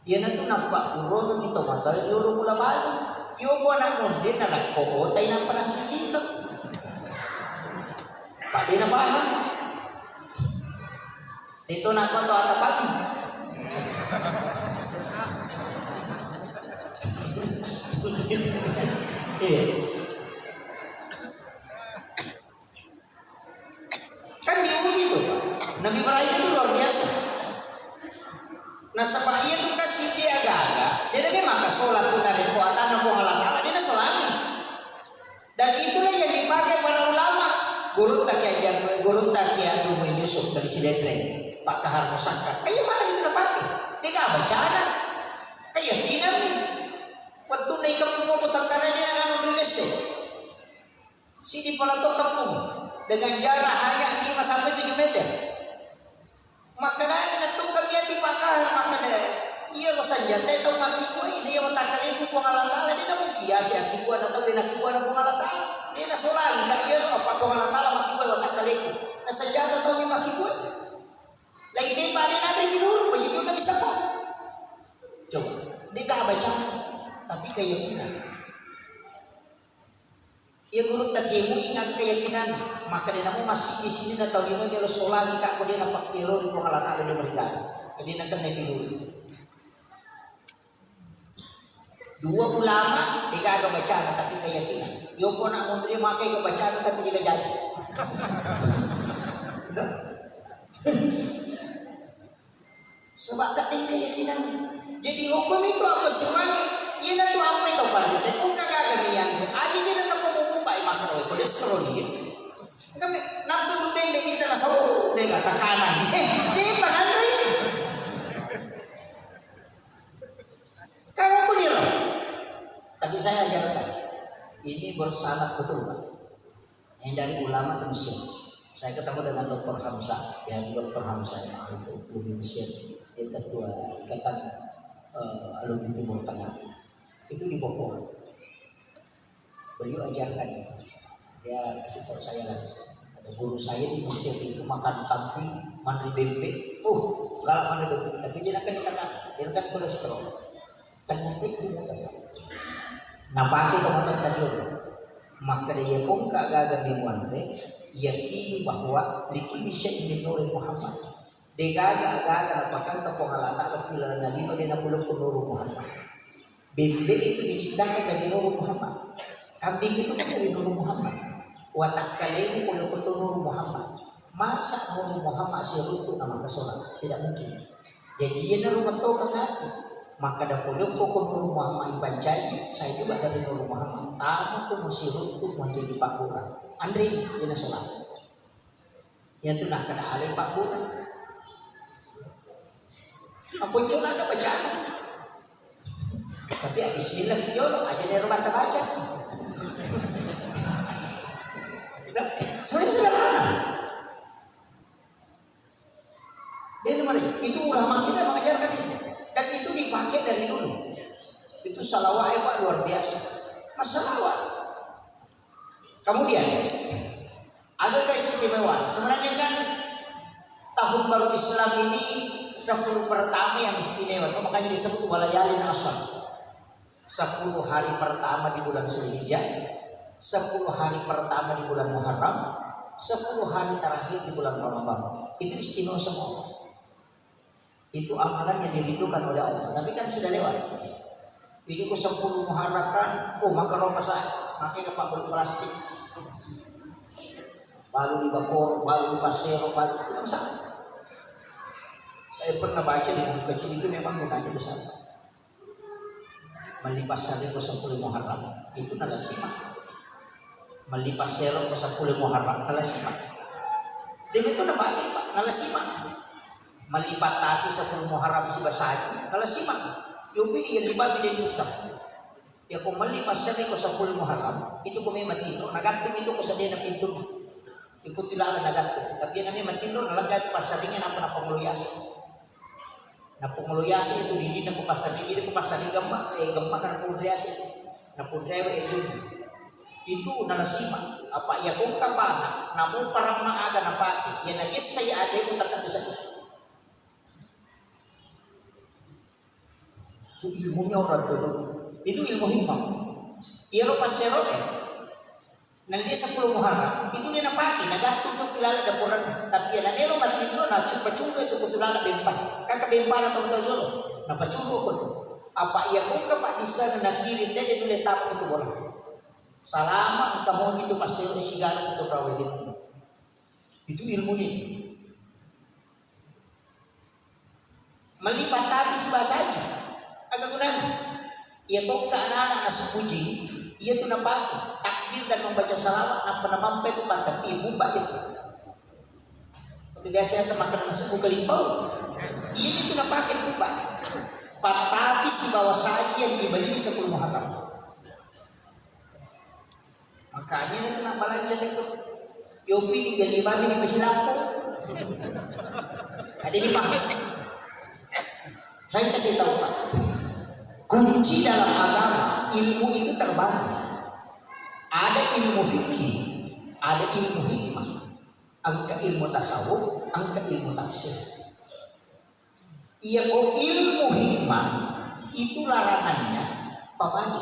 Iyanatu nappa urongengi tomatoa riolo mula balu. Iyo ko anak monri narakko otai nappa nassiddikeng. Pak de napahang. Itu nakko to atapangi. Iya. Kan diuji tuh, Pak. Nabi Ibrahim itu luar biasa. Nasaba iya tu kan siddi aga-aga, de na memang ka sholat tu narekko atanna Puang Allah Ta'ala, de na sholangi. Dan itulah yang dipakai para ulama. Gurutta Kiai Jar-, gurutta Kiai Abdul Muin Yusuf dari Sidenreng, Pak Kahar Musakka. Kayak mana itu dipakai? Dia gak bacana. Keyakinan nih. Waktu naik kampung aku tak karena dia nggak ngambil listrik. Sidi pala to kampung dengan jarak hanya lima sampai tujuh meter. Makkedani natungka miyati Pak Kahar, makkeda, "Iyaro sanjata tau makkibbuai, na iya watakkaleku Puang Allah Ta'ala, de na mungkin yase akkibbuanna tau, de nakkibbuanna Puang Allah Ta'ala. De na solangi ka iyaro apa Puang Allah Ta'ala makkibbuai watakkaleku. Na sanjata tau mi makkibbuai." Lai tepa de nanre piluru, bajujunna bisa kok. Coba, de ka baca, tapi keyakinan. Iya gurutta kemui ingat keyakinan, maka de namo masigi sini na tau lima jolo solangi ka ko de na pakkero ri Puang Allah Ta'ala de mereka. Jadi na kena pilu. Dua ulama, de gaga bacana tapi keyakinan. Yo ko nak munri makai ke bacana tapi de jadi. Sebab tak ada keyakinan. Jadi hukum itu apa semuanya? Iya na tu apa itu pandita? Kau kagak ada yang aja dia tetap mau buka makan oleh kolesterol dia. Kami nampak udah ini kita rasa oh dia kata kanan. Eh, dia pananri. Kagak aku dia. Tapi saya ajarkan. Ini bersanad betul, Pak. Yang dari ulama ke Mesir. Saya ketemu dengan Doktor Hamzah, ya Doktor Hamzah yang itu lebih Mesir, dia ketua ikatan eh, alumni Timur Tengah. Itu di Papua. Beliau ajarkan itu. Dia kasih tahu saya langsung. Ada guru saya di Mesir itu makan kambing, mandi bebek. Uh, galak mandi bebek. Tapi dia akan dikatakan, dia akan kolesterol. Ternyata itu mudah. Napake to mata tadi. Makkeda iya kongka gaga bimuanre, Yakini bahwa likulli syai'in min nuri Muhammad. Degaga aga-aga napakangka Puang Allah Ta'ala ri lalenna lino de' napolokko nuru Muhammad. Bembe itu diciptakan dari nuru Muhammad. Kambing itu kan dari nuru Muhammad. Watakkalemu polokko tu nuru Muhammad. Masa nuru Muhammad siruntu na makasola? Tidak mungkin. Jadi iyana rumatokang ati. Makkada polokko ko nuru Muhammad ipancaji, saya juga dari nuru Muhammad. Tamu ko musiruntu menjadi pakura. Anre ina sola. Iyatu nakkeda alai pabbura. Aponcona ada bacana. Tapi ya bismillah ki jolo, aja nero baca-baca. Nah, saya sederhana. Jadi mari, itu ulama kita mengajarkan itu. Dan itu dipakai dari dulu. Itu salawat hebat luar biasa. Masalah. Kemudian, ada keistimewaan. Sebenarnya kan tahun baru Islam ini sepuluh pertama yang istimewa. Itu makanya disebut walayalin asyr. Sepuluh hari pertama di bulan Zulhijjah, sepuluh hari pertama di bulan Muharram, sepuluh hari terakhir di bulan Ramadan. Itu istimewa semua. Itu amalan yang dirindukan oleh Allah. Tapi kan sudah lewat. Ini ku sepuluh Muharram kan, oh, maka roh masa, pakai ke plastik. Balu di bakor, balu di pasero, balu, tidak masalah. Saya pernah baca di buku kecil itu memang gunanya besar. Melli passariko sepuluh Muharram, itu nalessima. Melli passero ko sepuluh Muharram, nalessima. Demitu napake, Pak, nalessima. Melli pattapi sepuluh Muharram sibawa saji, nalessima. Yopi iya lima bide nisa. Ya ko melli passariko sepuluh Muharram, itu ko memang tinro, nagantung itu ko sedena pintu. Ikuti lala nagantung. Tapi yang namanya tinro, nalega itu passaringa napa napangolo yasa. Napungolo yase itu didinna ku passaring, idi ku passaring gemma, eh, gemma na punri yase. Na punri yase, eh, junna. Itu nalasima. Apa iya kongka pana, namu paramma aga napake, iya nagessai ademu tetap bisa itu. Itu ilmunya orang dulu. Itu ilmu hikmah. Iya lo passero, eh. Nang dia sepuluh Muharram, itu dia napake, nagattu tu kilala daporanna. Tapi iya namelo matinro, na cuppa-cuppa itu ku tulala bempa. Kaka bempa na tau tau jolo, napacuppa ko tu. Apa iya kongka pak dissa na kiri, tede nule tapa ko tu bola. Salama engka momi tu passero sigala tu rawe di. Itu ilmu ni. Melli pattapi sibawa saji. Aga gunana? Iya kongka anak-anak nasupujing, iya tu napake takbir dan membaca salawat, nappa namampai tu pattapi, bubba itu. Itu biasa-biasa makanan suku kelimpau. Iya itu napake bubba. Pattapi sibawa saji yang dibeli di sepuluh Muharram. Makanya itu nak balanja itu. Yopi ni jadi babi di pesilapo. Ada di paham. Saya kasih tahu Pak. Kunci dalam agama, ilmu itu terbagi. Ada ilmu fikih, ada ilmu hikmah. Engka ilmu tasawuf, engka ilmu tafsir. Iya ko ilmu hikmah itu larangannya pamali.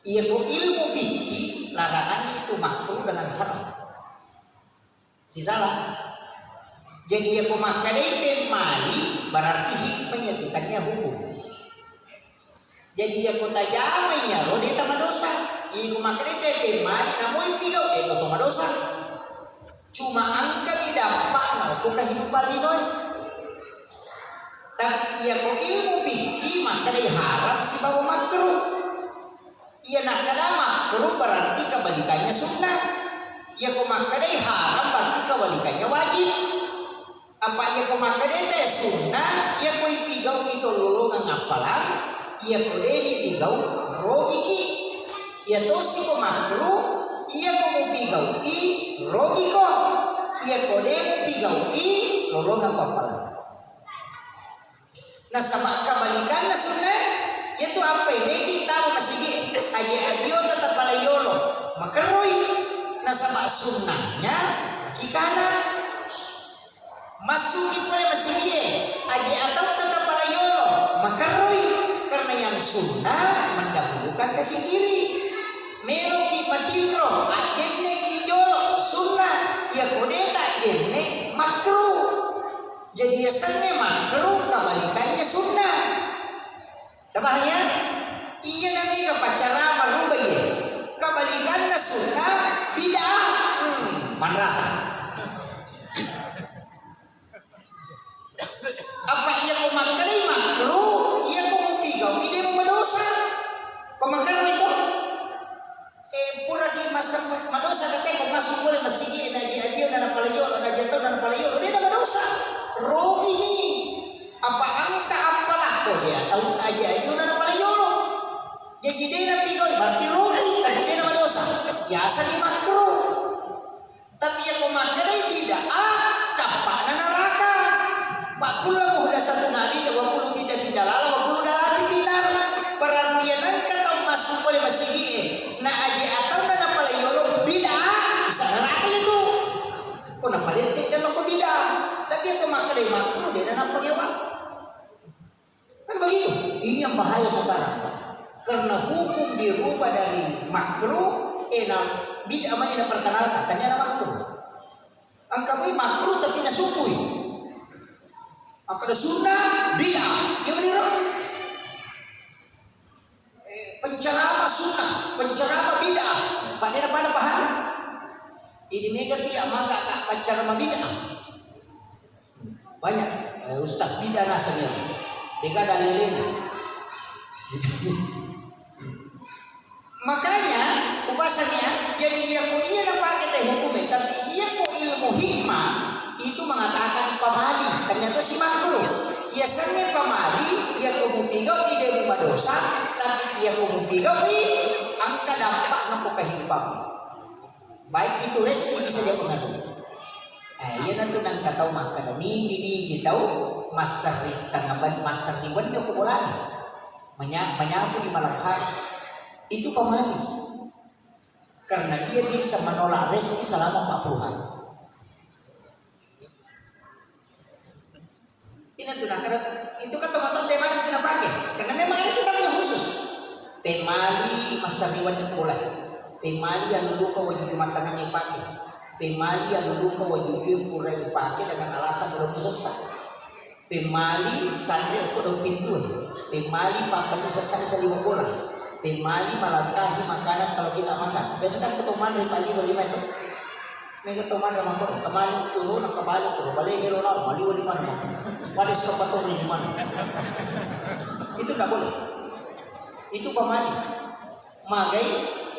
Iya ko ilmu fikih larangannya itu makruh dengan haram. Sisala. Jadi iya ko makkedai pemmali berarti hikmahnya itu tanya hukum. Jadi iya ko tajama iyaro de tamadosa. Iya ko makkeda te pemmali namoi pigau de to madosa. Cuma engka mi dampakna ko kehidupan linoe. Tapi iya ko ilmu fikih makkedai haram sibawa makruh. Iya nakkeda makruh berarti kebalikannya sunnah. Iya ko makkedai haram berarti kebalikannya wajib. Apa iya ko makkedai te sunnah, iya ko ipigau itu lolongang appalang, iya ko de nipigau rogiki. Iya tosi ko makruh, iya ko mupigau i rogiko. Iya ko de mupigau i lolongang appalang. Nasaba kebalikanna sunnah, iya tu apa meki tama masigi, aje adio tetap pala yolo, makerroi. Nasaba sunnahnya kaki kanan. Massuki pole masigie, aje atautta tapala yolo, makerroi, karena yang sunnah mendahulukan kaki kiri. Meloki matinro, ajjenneki jolo, makruh. Jadi yasengnge makruh, kebalikannya sunnah. Tapahang ya? Iya namanya pacara maruba iya. Kebalikannya sunnah, bid'ah. Hmm, manrasa. Apa iya ko makkedai makruh, iya ko mupigau, ide mu madosa. Ko makruh itu? Eh, puraki masa madosa kate ko masuk boleh masigi na aji aji na napalayo, na aji atau na napalayo, dia na madosa. Roh ini apa angka apa lako dia tahu aji aji na napalayo. Jadi dia na pigau berarti roh ini, tapi dia na madosa. Ya asal makruh. Tapi iya ko makkedai bid'ah, cappa'na naraka. Fa kullu muhdatsatin bid'ah, wa kullu bid'atin dalalah, wa kullu dalalatin finnar. Berarti iya nengka tau masuk boleh masigi e, na aji atau na napalai yolo bid'ah, bisa naraka itu. Ko napalette jallo ko bid'ah. Tapi iya ko makkedai makruh, de na nappa ngewa. Kan begitu. Ini yang bahaya sekarang. Karena hukum dirubah dari makruh, eh, na bid'ah mani naperkenalkan, ternyata makruh. Engka mui makruh tapi nasukui. Makkeda sunnah, bid'ah. Iya bener. Eh, penceramah sunnah, penceramah bid'ah. Pada pada paham. Ini mega tiap maka kak penceramah bid'ah. Banyak, eh, ustaz bid'ah nasabnya. Dega dalilnya. Makanya, ubasanya, jadi iya ko iya napake te hukume, tapi iya ko ilmu hikmah itu mengatakan pamali, ternyata si makruh. Iya senne pamali, iya ko mupigau ide mu madosa, tapi iya ko mupigau i angka dampak nako kehidupanmu. Baik itu rezeki bisa dia pengaruh. Eh, iya nanti nangka tau makkada nigi-nigi tau masserri tengah ban masserri wenni ko bolana. Menya-, menyapu di malam hari. Itu pamali. Karena dia bisa menolak rezeki selama empat puluh hari. Ini tuh, nah, karena itu kan teman-teman tema itu kita pakai. Karena memang ada kitabnya khusus. Pemali masa riwan pula. Pemali yang luka wajib Jumat tengah dipakai. Pemali yang luka wajib pura dipakai dengan alasan belum sesak. Pemali santai aku dong pintu. Pemali papan sesak saliwa bola. Pemali malantahi makanan kalau kita makan. Biasa kan ketuman dari pagi berlima itu. Mega to manre makkoro, kemali turu na kebali turu, bale melo lao, maliwa di mana makkoro. Pada suka patori di mana. Itu ndak boleh. Itu pamali. Magai,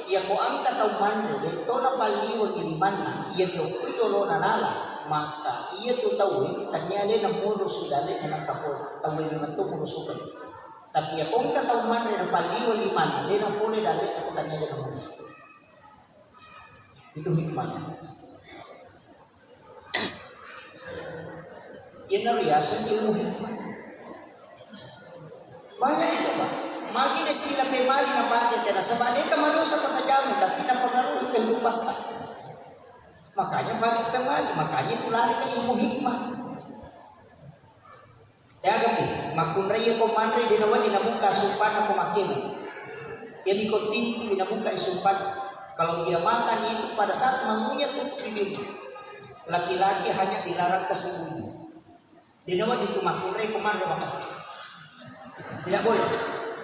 iya ko angka tau manre, de to na paliwa di mana, iya ko kui yolo na nala, maka iya tu tau e, tania le na murus dale na kapo, tau e memang tu murus suka. Tapi iya ko angka tau manre na paliwa di mana, de na pole dale na ko tania le na murus. Itu hikmahnya. Iyanaro yaseng ilmu hikmah. Banyak itu, Pak. Magi de sila pemali napake tena sebab de tamadosa kota jamu tapi napengaruhi kehidupan ta. Makanya pakai pemali, makanya itu lari ke ilmu hikmah. De'gapi makkunrai ko manre de nawedding nabuka sumpanna ko makkemu. Iyami ko tingkui nabuka sumpanna. Kalau dia makan itu pada saat mengunyah tutup bibirnya. Laki-laki hanya dilarang ke sembunyi. De nawedding tu makkunrai ko manre makan. Tidak boleh.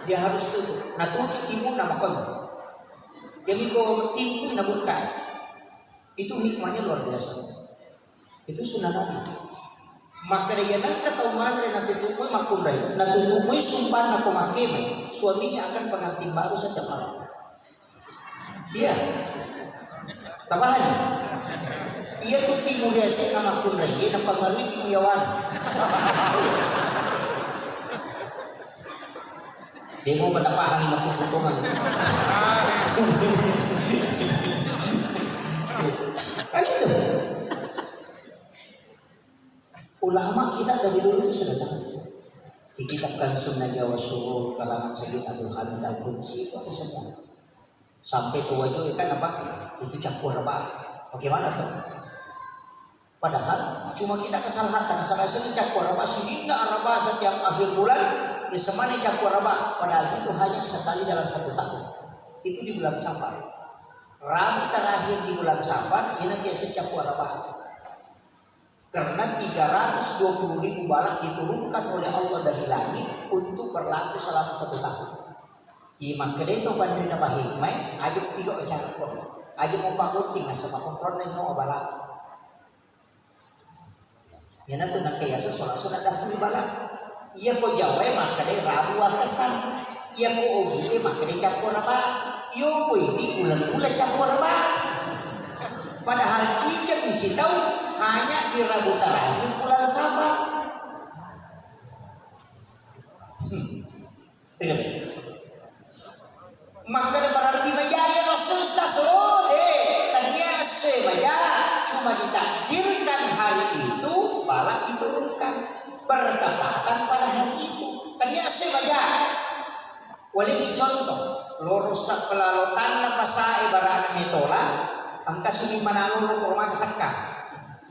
Dia harus tutup. Nah tutup timunna makan. Iyami ko tingkui nabuka. Itu hikmahnya luar biasa. Itu sunnah Nabi. Maka dia nangka tau manre natutu'moi makkunrai, natutu'moi sumpanna ko makkemai, suaminya akan pengantin baru setiap malam. Iya. Tapahani? Iya tu timu riasena makkunrai, dia napengaruhi timu yawana. Demo patapahang makkukutongan. Kan itu. Ulama kita dari dulu itu sudah tahu. Di kitab Kanzun Najwa Surur karangan Sayyid Abdul Hamid Al-Qudsi itu ada semua. Sampai tua juga kan apa? Itu campur apa? Bagaimana tuh? Padahal cuma kita kesalahan, karena salah satu campur apa? Sidinna araba setiap akhir bulan, ya semana campur apa? Padahal itu hanya sekali dalam satu tahun. Itu di bulan Safar. Rabu terakhir di bulan Safar, ini biasa campur apa? Karena tiga ratus dua puluh ribu bala diturunkan oleh Allah dari langit untuk berlaku selama satu tahun. Iya, makkedai to panrita pahikmai, aja piga ocara ko. Aja mau pabotting nasaba kontrolna no bala. Iyanatu nangka yaseng sola-sola daful bala. Iya ko Jawa e makkedai Rabu Wakesang. Iya ko Ogi e makkedai Cappo Raba. Iyo ko ini uleng-uleng Cappo Raba. Padahal ciceng misi tau hanya di Rabu terakhir bulan Safar. Hmm. Iya, Pak. Makkeda berarti maja iyaro esso Ustaz, oh, de, tennia essoe maja, cuma ditakdirkan hari itu bala diturunkan bertepatan pada hari itu. Tennia essoe maja. Walengngi contoh, loro sappela lotanna pasae barana metola, engka suni manalolo koromaka sekka.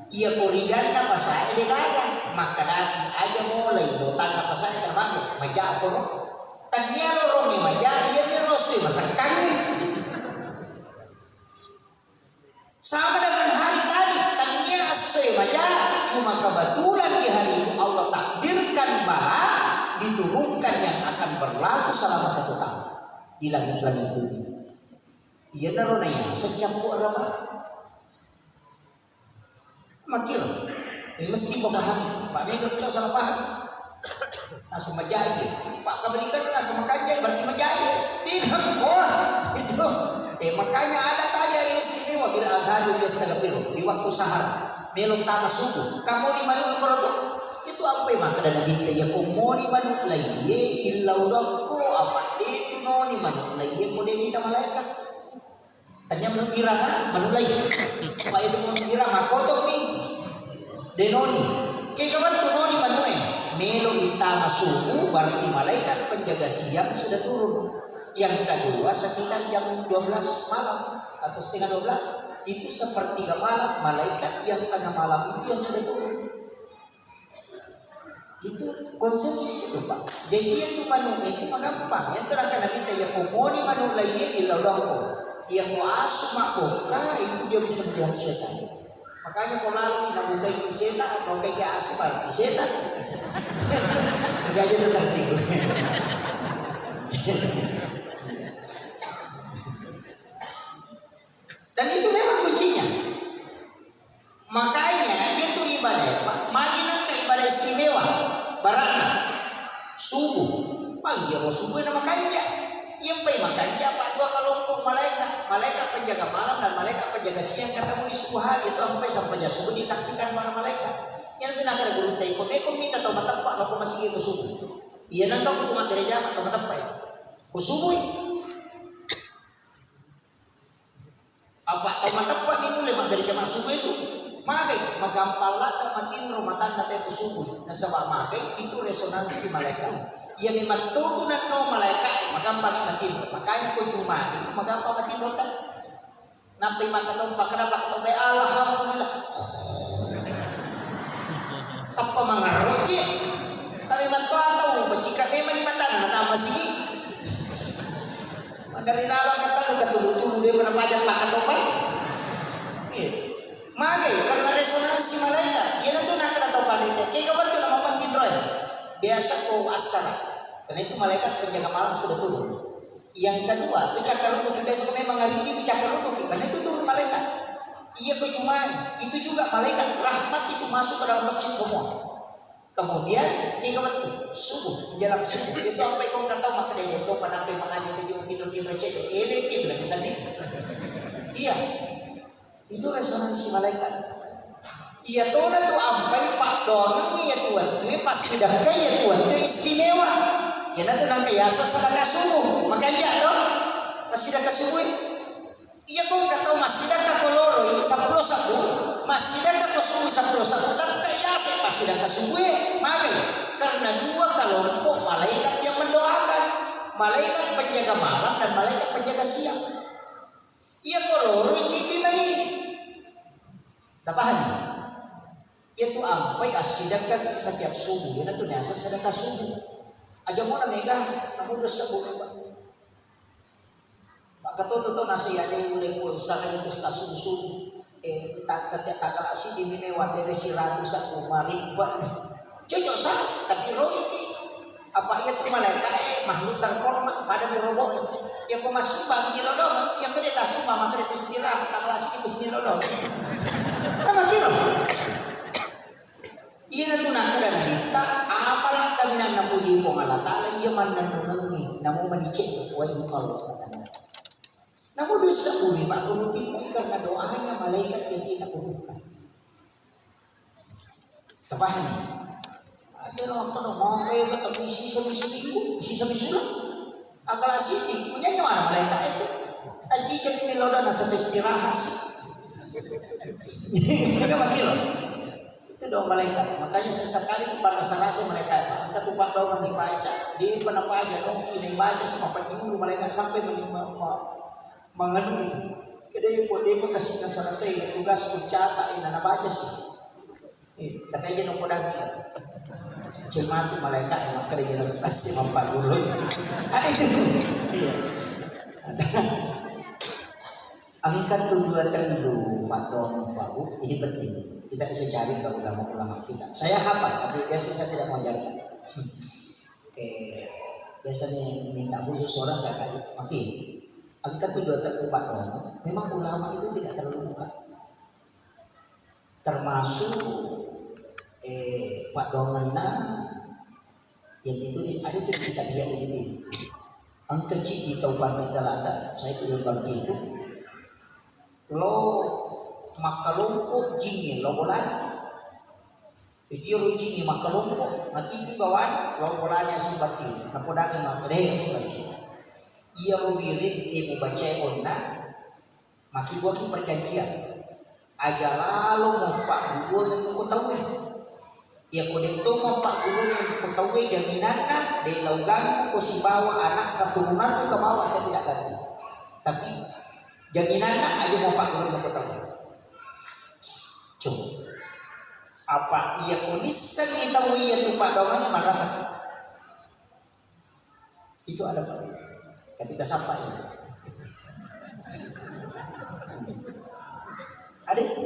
Iya ko riganna pasae de gaga, makkedaki aja molai lotanna pasae terbang, maja koro. Tennia lorongnge maja, iya mi rosui masekkangngi. Sama dengan hari tadi, tennia essoe maja, cuma kebetulan di hari itu Allah takdirkan bala diturunkan yang akan berlaku selama satu tahun di langit-langit dunia. Iyanaro nayaseng Cappo Raba. Makiro, eh, mesti pemahami. Pak, mega kita salah paham. Naseng majai, Pak, kebalikan naseng makanja, berarti majai. Tidak, kok. Itu. Eh, makanya ada tadi hari istimewa, bil azhari yastaghfiru, di waktu sahar. Melo tama subuh. Kamu di mana, kalau tuh? Itu apa yang makkeda Nabitta, iya ko moni manu laiye, illau dokko, apa de tu noni manu laiye, ko de nita malaikat. Tanya manu birang, manu laiye. Apa itu manu birang, makkotong ni. De noni. Kega wettu noni manu e. Melo itama subuh, berarti malaikat penjaga siang sudah turun. Yang kedua sekitar jam dua belas malam atau setengah dua belas. Itu sepertiga malam, malaikat yang tengah malam itu yang sudah turun. Itu konsensus itu, Pak. Jadi, iya tu manu itu magampang. Yang terakhir Nabitta, iya ko moni manu laiye, illau dokko. Iya ko asu mabbokka, itu dia bisa melihat setan. Makanya ko lalo ki nabukai setan, atau kayak asu, Pak, setan. Enggak aja tersinggung. Dan itu memang kuncinya. Makanya, itu ibadah, Pak. Magi nengka ibadah istimewa. Barana. Subuh. Magi iyaro subuh na makanja. Iya, pai makanja, Pak, dua kelompok malaikat. Malaikat penjaga malam dan malaikat penjaga siang ketemu di subuh hari. Itu sampai, sampai subuh disaksikan para malaikat. Yang kena kada guru teko, meko mita tau mateppa, loko masigi ke subuh. Iya, nengka kutu mabbere jama tau mateppa itu. Ku subuh. Apa tau mateppa ni mulle mabbere jama subuh itu? Magai, magampang ladde matinro matanna teppo subuh. Nasaba magai itu resonansi malaikat. Iya memang tutu nanno malaikat, magampang matinro. Makanya ko Jumat itu magampang matinro kan. Nappai makkatau, pakada makkatau, alhamdulillah. Tappa mangarro je. Tapi mattoa tau, becika memang ni matana, natama sigi. Dari laleng katallu katulu-tulu, de mana pajak makkatau, Pak. Iya. Magai, karena resonansi malaikat. Iyanatu nakkeda tau panrita, kega wettu na mappatinroe. Biasa ko assara. Karena itu malaikat penjaga malam sudah turun. Yang kedua, itu cakkarudduki, biasa ko memang hari ini itu cakkarudduki, karena itu turun malaikat. Iya ko Jumat, itu juga malaikat rahmat itu masuk ke dalam masjid semua. Kemudian, tiga waktu, subuh, menjelang subuh, itu apa yang kau tahu maka dia itu pada sampai mengaji tadi, tidur-tidur cek, eh, itu lagi sedih. Iya. Itu resonansi malaikat. Iya tona tu ampai paddoangengngi iya tu wettu, passidekka iya tu wettu istimewa. Iyanatu nangka yaseng sedekah subuh. Makanja to? Passidekka subuh. Iya ko engka tau massidekka ko loroi seppulo sebbu, massidekka ko subuh seppulo sebbu, tette yaseng passidekka subuh e. Magai? Karena dua kelompok malaikat yang mendoakan. Malaikat penjaga malam dan malaikat penjaga siang. Iya ko loroi ciddi mani. Tapahami? Iya tu ampai assidekkaki setiap subuh. Iyanatu niaseng sedekah subuh. Aja mona mega, namudo sebbu mega. Makkatoto to nasi ade ulle ko usara itu sta subuh-subuh. Eh, ta-, setiap tanggal siddi mi mewa bere siratu sa marippek ni. Cocok sa, tapi rogi ki. Apa iya tu malaika e makhluk terhormat pada mi robo e. Ya ko masubang di lodong, ya ko de tasubang maka de tu istirahat tanggal siddi ku sini lodong. Apa kira? Iya tu nak ada kita, apalah kami nak namuji Puang Allah Taala, iya mannennungengi, namu manicek, wa in Allah Taala. Namu dosa bumi, Pak, kunutimui karena doanya malaikat yang kita butuhkan. Terpahami? Ada orang kena mau kayak kata sisa misalku, sisa misulah. Akal sini, punya mana malaikat itu? Aji jadi miloda nasa istirahat sih. Enggak makin loh. Itu doa malaikat. Makanya sesekali itu pada rasa-rasa mereka apa? Angkat tumpah doa dibaca. Di mana aja, nongki dibaca sama penjuru malaikat sampai mengimam. Manganu itu. Kedai pun dia pun kasih selesai tugas ku catat ini nana baca sih. Eh, tapi aja nopo dagi. Cuma tu malaikat yang makkeda jelas pasti mampak guru. Ada itu. Iya. Ada. Angkat tu dua tendu Pak Dono Pak Bu, ini penting. Kita bisa cari ke ulama-ulama kita. Saya hafal, tapi biasa saya tidak mengajarkan. Oke, biasanya minta khusus orang saya kasih. Oke, angkat tu dua terlalu Pak Dono. Memang ulama itu tidak terlalu buka. Termasuk eh, Pak Dongenna yang itu ada itu kita lihat ini. Angka cik di tau pandita lada, saya belum berarti itu. Lo makkalompo jingi lo bolana. Jadi ro jingi makkalompo, mati pun gawan, lo bolana si berarti. Napodangi maka deh si berarti. Iya ro wirid, eh, mubaca onna, maki buah perjanjian. Aja lalo mappaggurungeng ko tauwe. Iyako de'to mappaggurungeng ko tauwe, jaminanna de' lauganggu ko sibawa anak keturunanmu ke bawah saya tidak ganggu. Tapi jaminanna aja mappaggurungeng ko tauwe. Coba. Apa iyako nissengngi tau iya tu paddoangenna marasa. Itu ada, Pak. Tapi kita sapa ya. Ada itu.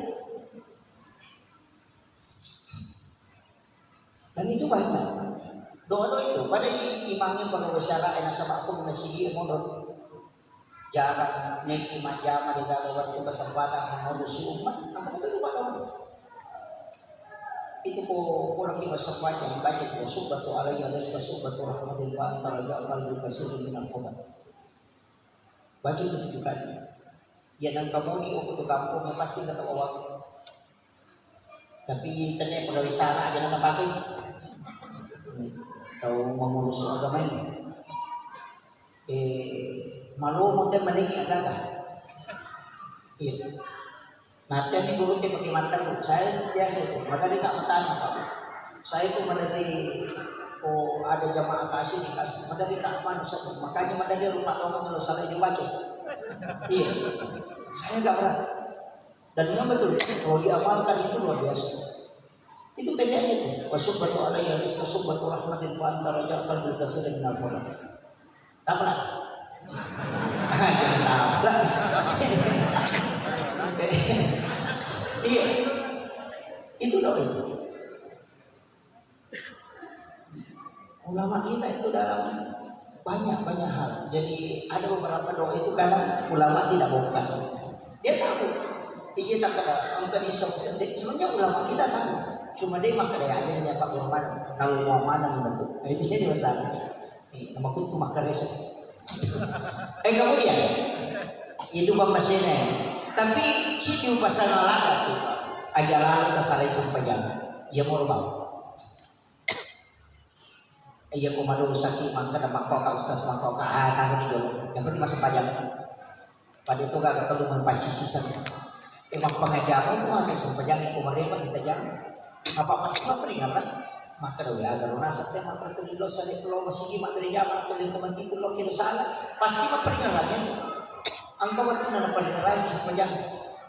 Dan itu banyak. Doa-doa itu, pada i-, imangnya pada bicara, eh, nasaba aku masih monro. Jarang neki majjama de' gaga wettu kesempatan mengurusi umat, apa itu, Pak, doa? Itu ko kurang kita semuanya baca itu, "Subbatu alayya rizqa subbatu rahmatin fa anta raja qalbi kasirin minal khobat." Baca itu tujuh kali. Ya, nang kamu di waktu kampung yang pasti kata orang. Tapi tene pegawai sana aja nang pakai. Tahu mengurus agama ini. Eh, malu mau teh mending agak. Iya. Nah, tadi guru teh pakai mantan, saya biasa itu, madari tak bertanya, Pak. Saya itu madari, oh, ada jamaah kasih, dikasih, madari tak apa, Ustaz. Makanya madari rumah doang kalau salah dibaca. Iya. Saya agak berat. Dan memang betul, kalau diamalkan itu luar biasa. Itu pendeknya itu. "Wa subbatu alayya rizqa subbatu rahmatin fa anta raja qalbil kasir minal falat." Apa lah? Jangan apa lah. Iya. Itu doa itu. Ulama kita itu dalam banyak-banyak hal. Jadi ada beberapa doa itu kadang ulama tidak buka. Dia tahu. Iya tak ada. Engkau di sendiri. Sebenarnya ulama kita tahu. Cuma dia makan daya aja dia Pak Guru mana. Kalau mau mana nih bentuk. Nah, itu jadi masalah. Eh, nama kutu makan rasa. Eh, kemudian itu pembersihnya. Tapi cidi upasanna lada tu. Aja lalu tersalai sempajang. Ya mau bang. Iya, ko madosaki, mangka da makkoka ustaz, makkoka, ah, taruh di dulu. Yang penting masih pajak. Pada itu gak ketemu main panci season. Emang pengajaran itu mah kayak sempajang yang kemarin kita jam. Apa pasti mah peringatan. Maka da agar nasab dia maka tulis lo sale lo masih mah dari zaman tulis komentar itu lo kira salah. Pasti mah peringatan itu. Engka wettunna naparingerangi sempajang.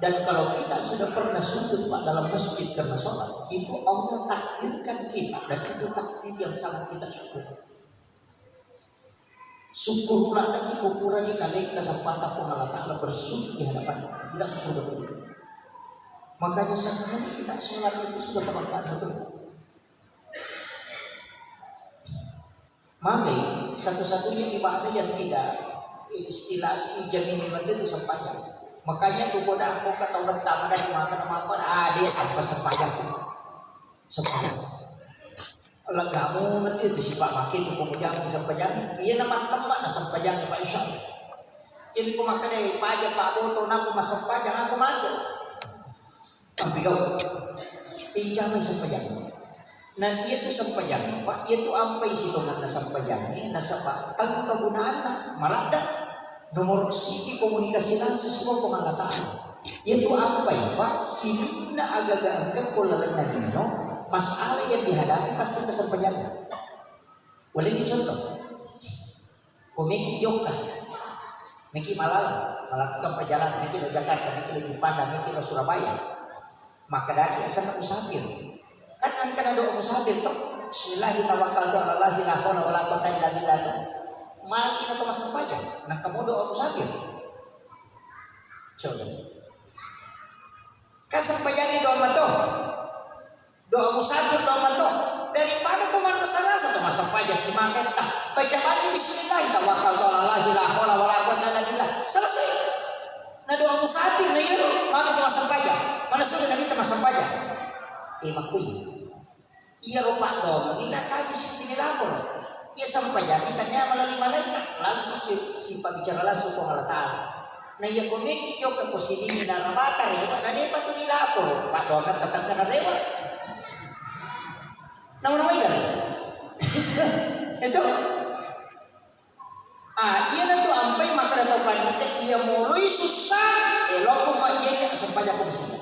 Dan kalau kita sudah pernah sujud, Pak, dalam masjid karena sholat, itu Allah takdirkan kita, dan itu takdir yang sangat kita syukur. Syukur pula lagi kukurangi kalian kesempatan Puang Allah Ta'ala bersujud di hadapan kita, syukur betul. Makanya sekali kita sholat itu sudah berkah betul. Maka satu-satunya ibadah yang tidak istilah ijami memang itu sempajang. Makanya tuh kau dah kau kata obat tamu dari makan apa ada apa sempajang tuh. Sempajang. Leggamu mati itu sifat maki itu kemudian disempajangi. Iya nama tempat na sempajangi Pak Isya. Ini ku makkeda paja Pak Boto naku massempajang aku mati. Tapi kau ijamai sempajang. Nah iya tu sempajang Pak, iya tu ampai sitonganna sempajang nasaba tau kegunaanna maladda nomor siji komunikasi langsung sibawa Allah Ta'ala. Iyatu ampai, Pak, sininna agaga engka ko lalenna lino, masalah yang dihadapi pasti kesempajanna. Waleni contoh, ko meki jokka, meki malalang, melakukan perjalanan, meki lo Jakarta, meki lo Juppandang, meki lo Surabaya, maka daki asana musafir. Kan engka na doa musafir to. Bismillahi tawakkaltu ala Allahi la haula wala quwata illa billah to. Magi na to massempajang, nangka mo doa musafir. Coba. Kasempajangi doa mato. Doa musafir doa mato. Daripada to manrasa-rasa to massempajang simangketta. Baca bani bismillah tawakkaltu ala Allahi la haula wala quwata illa billah. Selesai. Na doa musafir na iyaro magi to massempajang. Mana sudah Nabi to massempajang. Eh makkui. Iyaro paddoangeng engka kami siddini laporo. Iya sempajang tania malali malaika langsung si, sipabbicara langsung Puang Allah Ta'ala. Na iya ko meki jokka ko sininna narabata rewa na depa tu dilaporo paddoangeng tetangga na rewa. Nama-nama iya. Itu. Ah, iyanatu ampai makkeda tau pandita iya moloi sussa, elokko majjenne sempajang ko masigi.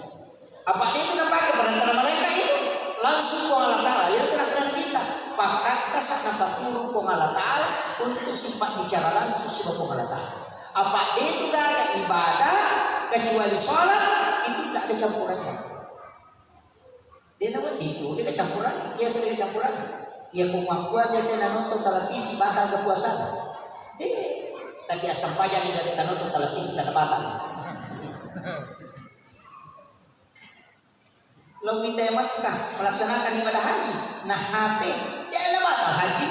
Apa de itu napake perantara malaikat itu? Langsung Puang Allah Ta'ala. Iyatu nakkeda Nabitta, pakkakkasa napaturu Puang Allah Ta'ala untuk sifat bicara langsung sibawa Puang Allah Ta'ala. Apa de itu gaga ibadah kecuali sholat itu tidak ada campurannya. Dena wedding tu, deka campuran, biasa deka campuran. Iya ko makkuasa tena nonton televisi batal ke puasa. Deh, tapi asam pajang dari nonton televisi tena batal. Lo kita Makkah melaksanakan ibadah haji, nah H P, dia na batal haji.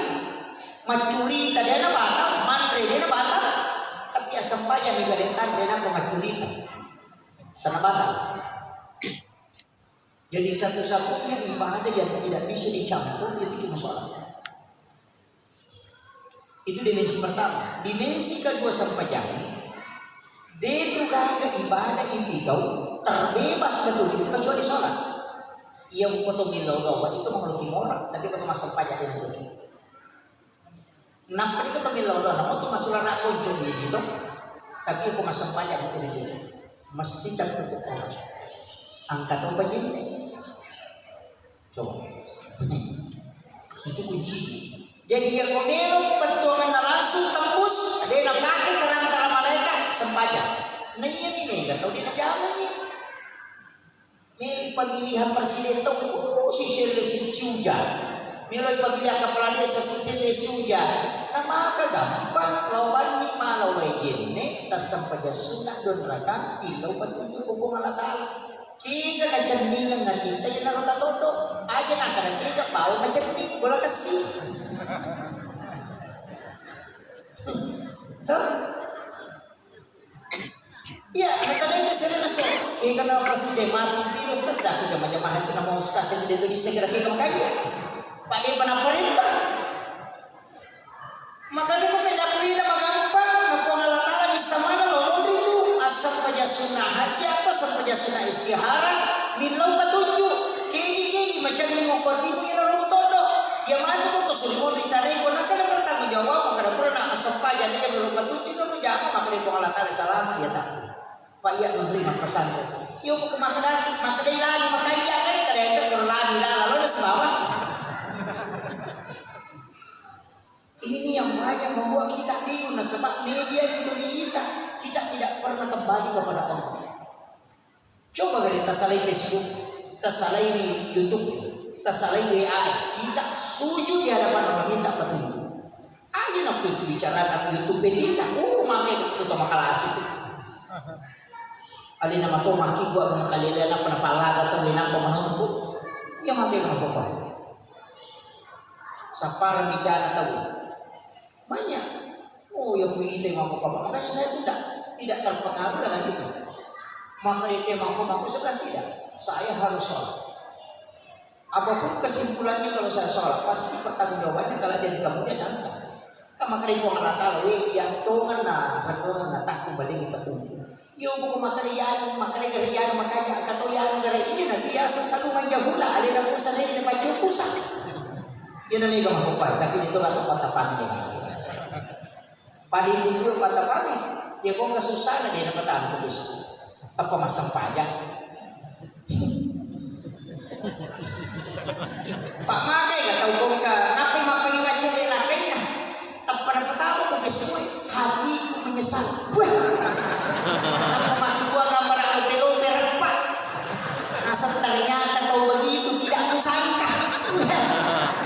Macuri tadi na batal, manre dia na batal. Tapi asam pajang dari tadi na macuri tena batal. Jadi satu-satunya ibadah yang tidak bisa dicampur itu cuma sholat. Itu dimensi pertama. Dimensi kedua sempajang. De tu gaga ibadah ipigau terbebas betul itu kecuali sholat. Iya buku tu milo doang itu mengerti orang, tapi kata masuk pajak dia cocok. Nappa ri koto millau doa, namo tu masulara konco gitu. Tapi aku masempajang itu di cucu. Mesti tertutup orang. Angkat apa jenne? Coba. Itu kunci. Jadi ya kau melo perjuangan langsung tembus, dia nak pakai perantara malaikat sempajang. Nah iya ni mega tau dia nak jamin ni. Melo pemilihan presiden tu, oh, siselle si, siuja. Melo pemilihan kepala desa, siselle siuja. Nah, maka gampang, lao banni malo wae jenne, tassempajang sunna, dua rakang, tillau petunjuk Puang Allah Ta'ala. Kega nacenningeng atinta, iya naro tatodo. Aja nakana kega, bawa macenning, bola kessi. Tuh. Iya, nakadai ke sering masuk. Kega na presiden mati virus tas dah aku jama-jama hati nama ustaz yang tidak bisa kira kira makanya. Pak dia pernah perintah. Makanya kau pindah kuliah magampang, na Puang Allah Ta'ala bisa mana lo itu asal paja sunnah haji atau asal paja sunnah istihara, millau petunjuk. Kegi kegi macam ni mau kau timu ira rutodo. Ya mati kau kesulitan di tadi kau nak kena bertanggung jawab, maka ada pernah asal paja dia millau petunjuk. Jama makkeda Puang Allah Ta'ala salama iya ta. Pak iya memberi makasandre. Iyo makkedaki, makkedai lagi, makanya kare kare ke lagi lah lalu ada sebab. Ini yang banyak membuat kita bingung nasaba media itu kita, kita tidak pernah kembali kepada Allah. Coba gare tasalai Facebook, tasalai di YouTube, tasalai W A, kita sujud di hadapan Allah minta petunjuk. Aja nak itu bicara di YouTube kita, oh makai itu makalasi itu. Alena mato maki gua gua kali alena pernah palaga tau, alena apa menontu. Iya, maki gua apa? Sapar di jana tau. Banyak. Oh, ya, ku ite mako papa. Makanya saya tidak, tidak terpengaruh dengan itu. Maka ite mako, mako sebenarnya tidak. Saya harus sholat. Apapun kesimpulannya, kalau saya sholat, pasti pertanggungjawabannya kalau dari kamu dia nangka. Kan maka dari Puang Allah Ta'ala, we, yang tongan na, renungan na, takut balik petunjuk. Yo, buku makkeda iyanu, makkeda gare iyanu, makanya engka to iyanu gare iya, na biasa selalu manjahula, alena pusang, alena paccu pusang. Iya, na mega makupai, tapi itu kan kota pandai. Pada itu juga kota pandai. Ya, kok nggak susah, na dia dapat tamu ke besok. Apa masang pajak? Pak makai ka tau bongka, napai mappangi maccele lakaina. Tappa napatama ko besue, hatiku menyesal. Weh. Nappa mati gua gambar lope-lope reppa. Nasab ternyata kau begitu, tidak kusangka.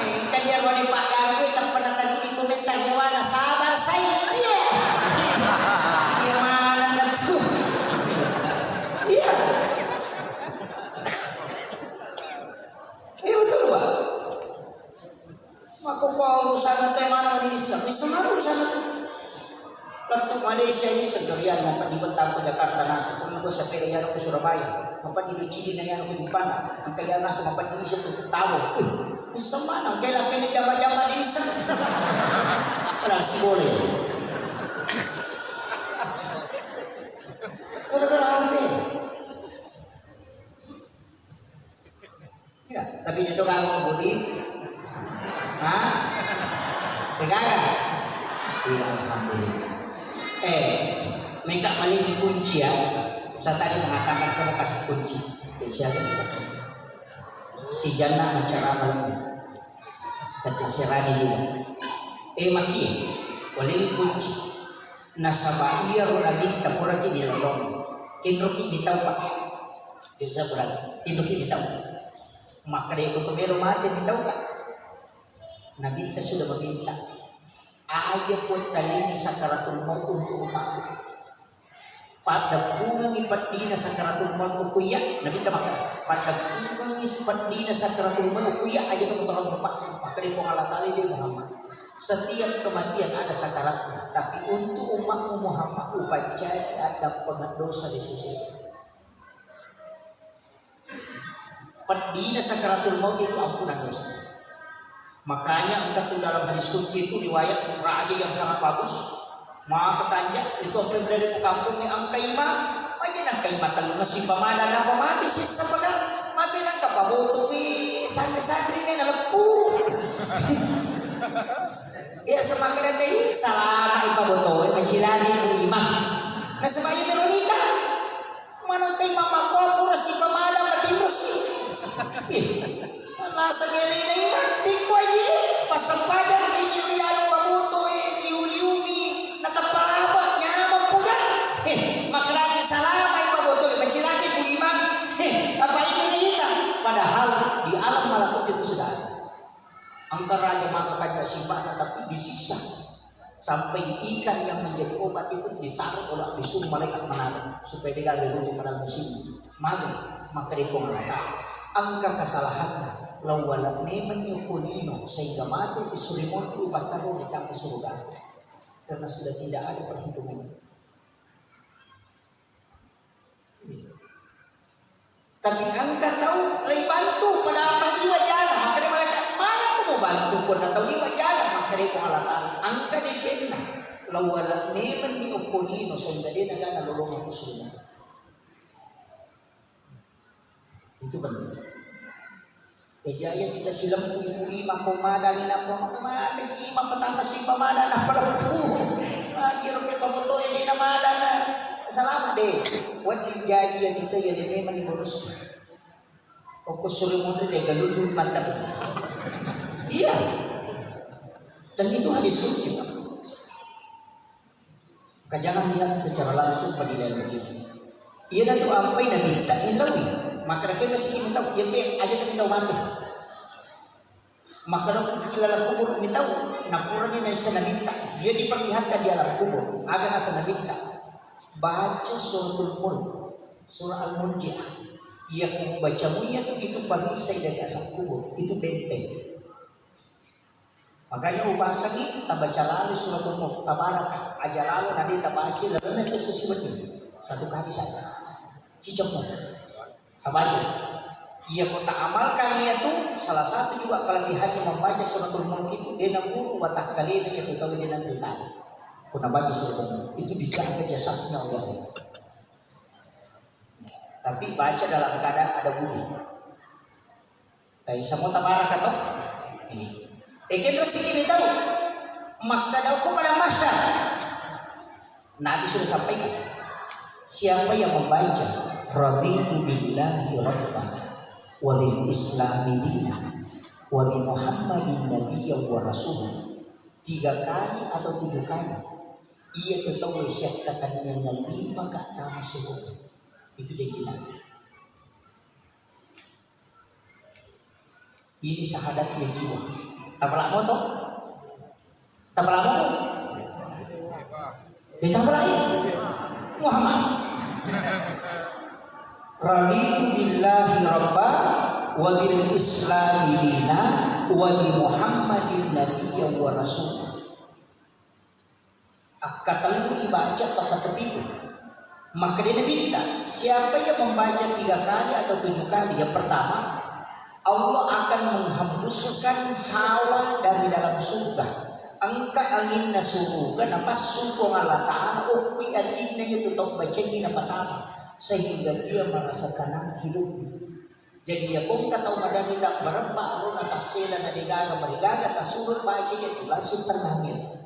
Eh, kan dia rone Pak Ganggu, tappa natagi di komentar nyawana, sabar, say. Iya. Iya, mana tuh? Iya. Iya, betul, Pak. Maka kau urusan teh mana ini bisa? Bisa mana urusan itu? Lettu Malaysia ini segerian mau di Betang ke Jakarta nasi. Pun aku sepeda ya ke Surabaya. Apa di Cili na ya ke Jepang? Angka ya nasi apa di Indonesia tuh tahu. Eh, bisa mana? Kayak laki ini jamba-jamba di bisa. Padahal sih boleh. Gara-gara apa? Ya, tapi itu kamu kebudi? Hah? Degaga? Iya, alhamdulillah. Eh, meka malingi kunci ya. Saya tadi mengatakan saya kasih kunci. Eh, siapa nih? Si Jana acara malam ini. Tapi serani dia. Eh, maki, malingi kunci. Nasaba iyaro nabitta puraki ri lolongeng. Tinroki mitau, Pak. Jadi saya bilang, tinroki mitau. Maka dia ikut melo mati mitau, Kak. Nabitta sudah meminta. Aja pun talingi sakaratul maut untuk umatku. Paddeppungengi peddina sakaratul maut ku iya, Nabitta makkeda, paddeppungengi peddina sakaratul maut ku iya, aja kamu tolong umatku. Maka dia Puang Allah Ta'ala dia Muhammad. Setiap kematian ada sakaratnya, tapi untuk umatmu Muhammad, upaccai addampengeng dosa di sisi. Peddina sakaratul maut itu ampunan dosa. Makanya engka tu dalam hadis qudsi itu riwayat raja yang sangat bagus. Maka kanja itu sampai berada di kampungnya angka imam. Aja nangka imam tellu ngasi pamada napa mati sisa pegang. Mapi nangka paboto wi santri-santri mena leppu. Ya, semakin nanti salama ipa botoe, macilani ku imam. Nasaba iya meronika. Manangkai mama ko pura si pamada mati musi. Ih, nasa gelena imam, tikku aja. Pasang pajak ke jiri anu pabotoe, liu-liumi, natappa laba, nyamang poga. Eh, makalani salama ipa botoe, macilani ku imam. Eh, apa ini kita? Padahal di alam malakut itu sudah ada. Engka raja maka kanja sipa'na, tapi disiksa. Sampai ikan yang menjadi obat itu ditaruh oleh, disuruh malaikat menanam supaya dia gagal untuk menanam musim. Maka, maka di Puang Allah Ta'ala, engka kesalahanna, lawala memang nyukunino sehingga mati isuri montu pataro di tanah surga. Karena sudah tidak ada perhitungannya. Tapi engka tau lei bantu, padahal tau liwa jana. Makkeda malaikat, mana ko mau bantu, punna tau liwa jana? Makkeda Puang Allah Ta'ala, engka decenna. Lawala memang ni okkonino, sehingga dia nagana lolongan muslimin. Itu benar. Eja iya kita silempu ibu ima ko madangi nappa maka mate ima petangka si pamada nappa leppu. Ah, iya roke pamoto e dena madana. Salama de. Wedding jaji iya kita iya de memang bonus. Okko suri munri de galullu mata. Iya. Dan itu hadis qudsi, Pak. Maka jangan lihat secara langsung penilaian begitu. Iya datu ampai nabitta illaui. Maka rakyat masih kita tahu, iya pe aja tapi tahu mati. Maka dong di alam kubur ini tahu. Nah, Quran ini nasa nabitta. Dia diperlihatkan di alam kubur. Ada nasa nabitta. Baca suratul mulk. Surah Al-Murji'ah. Iya ku baca muya tu itu perisai dari azab kubur, itu benteng. Makanya upasangi tabaca lalu suratul Mulk, tabaraka, aja lalu nanti tabaca lalu sesuai seperti satu kali saja. Cicoknya. Tabaca. Iya ko taamalkan iya tu salah satu juga kelebihannya membaca suratul Mulk itu, dia naburu watakkalena iya tu tahu dia nanti. Ko nabaca suratul Mulk itu dijaga jasadnya oleh Allah. Tapi baca dalam keadaan ada wudhu. Tapi semua tabaraka toh. Iya. Ekenro sikini tahu. Makkada ko pada masa. Nabi sudah sampaikan. Siapa yang membaca raditu billahi rabba wa bil islami dina wa bi Muhammadin nabiyya wa rasula tiga kali atau tujuh kali, iya tetap siap katanya lima kata masuk. Itu janji Nabi. Ini syahadatnya jiwa. Tapalak moto? Tapalak moto? Ditapalak Muhammad. Raditu billahi rabba wa bil islami dina wa bi Muhammadin nabiyya wa rasul. Akkatellu ibaca atau katepitu. Makkeda Nabitta, siapa yang membaca tiga kali atau tujuh kali, yang pertama, Allah akan menghembuskan hawa dari dalam surga. Engka anginna suruga, napassu Puang Allah Ta'ala, okkoi anginna itu tau bacangi napatama, sehingga dia merasa tenang hidupnya. Jadi, iya kongka tau maderita barebba arona tassela na degaga marigaga, tasuro baca iya tu langsung tenang iya.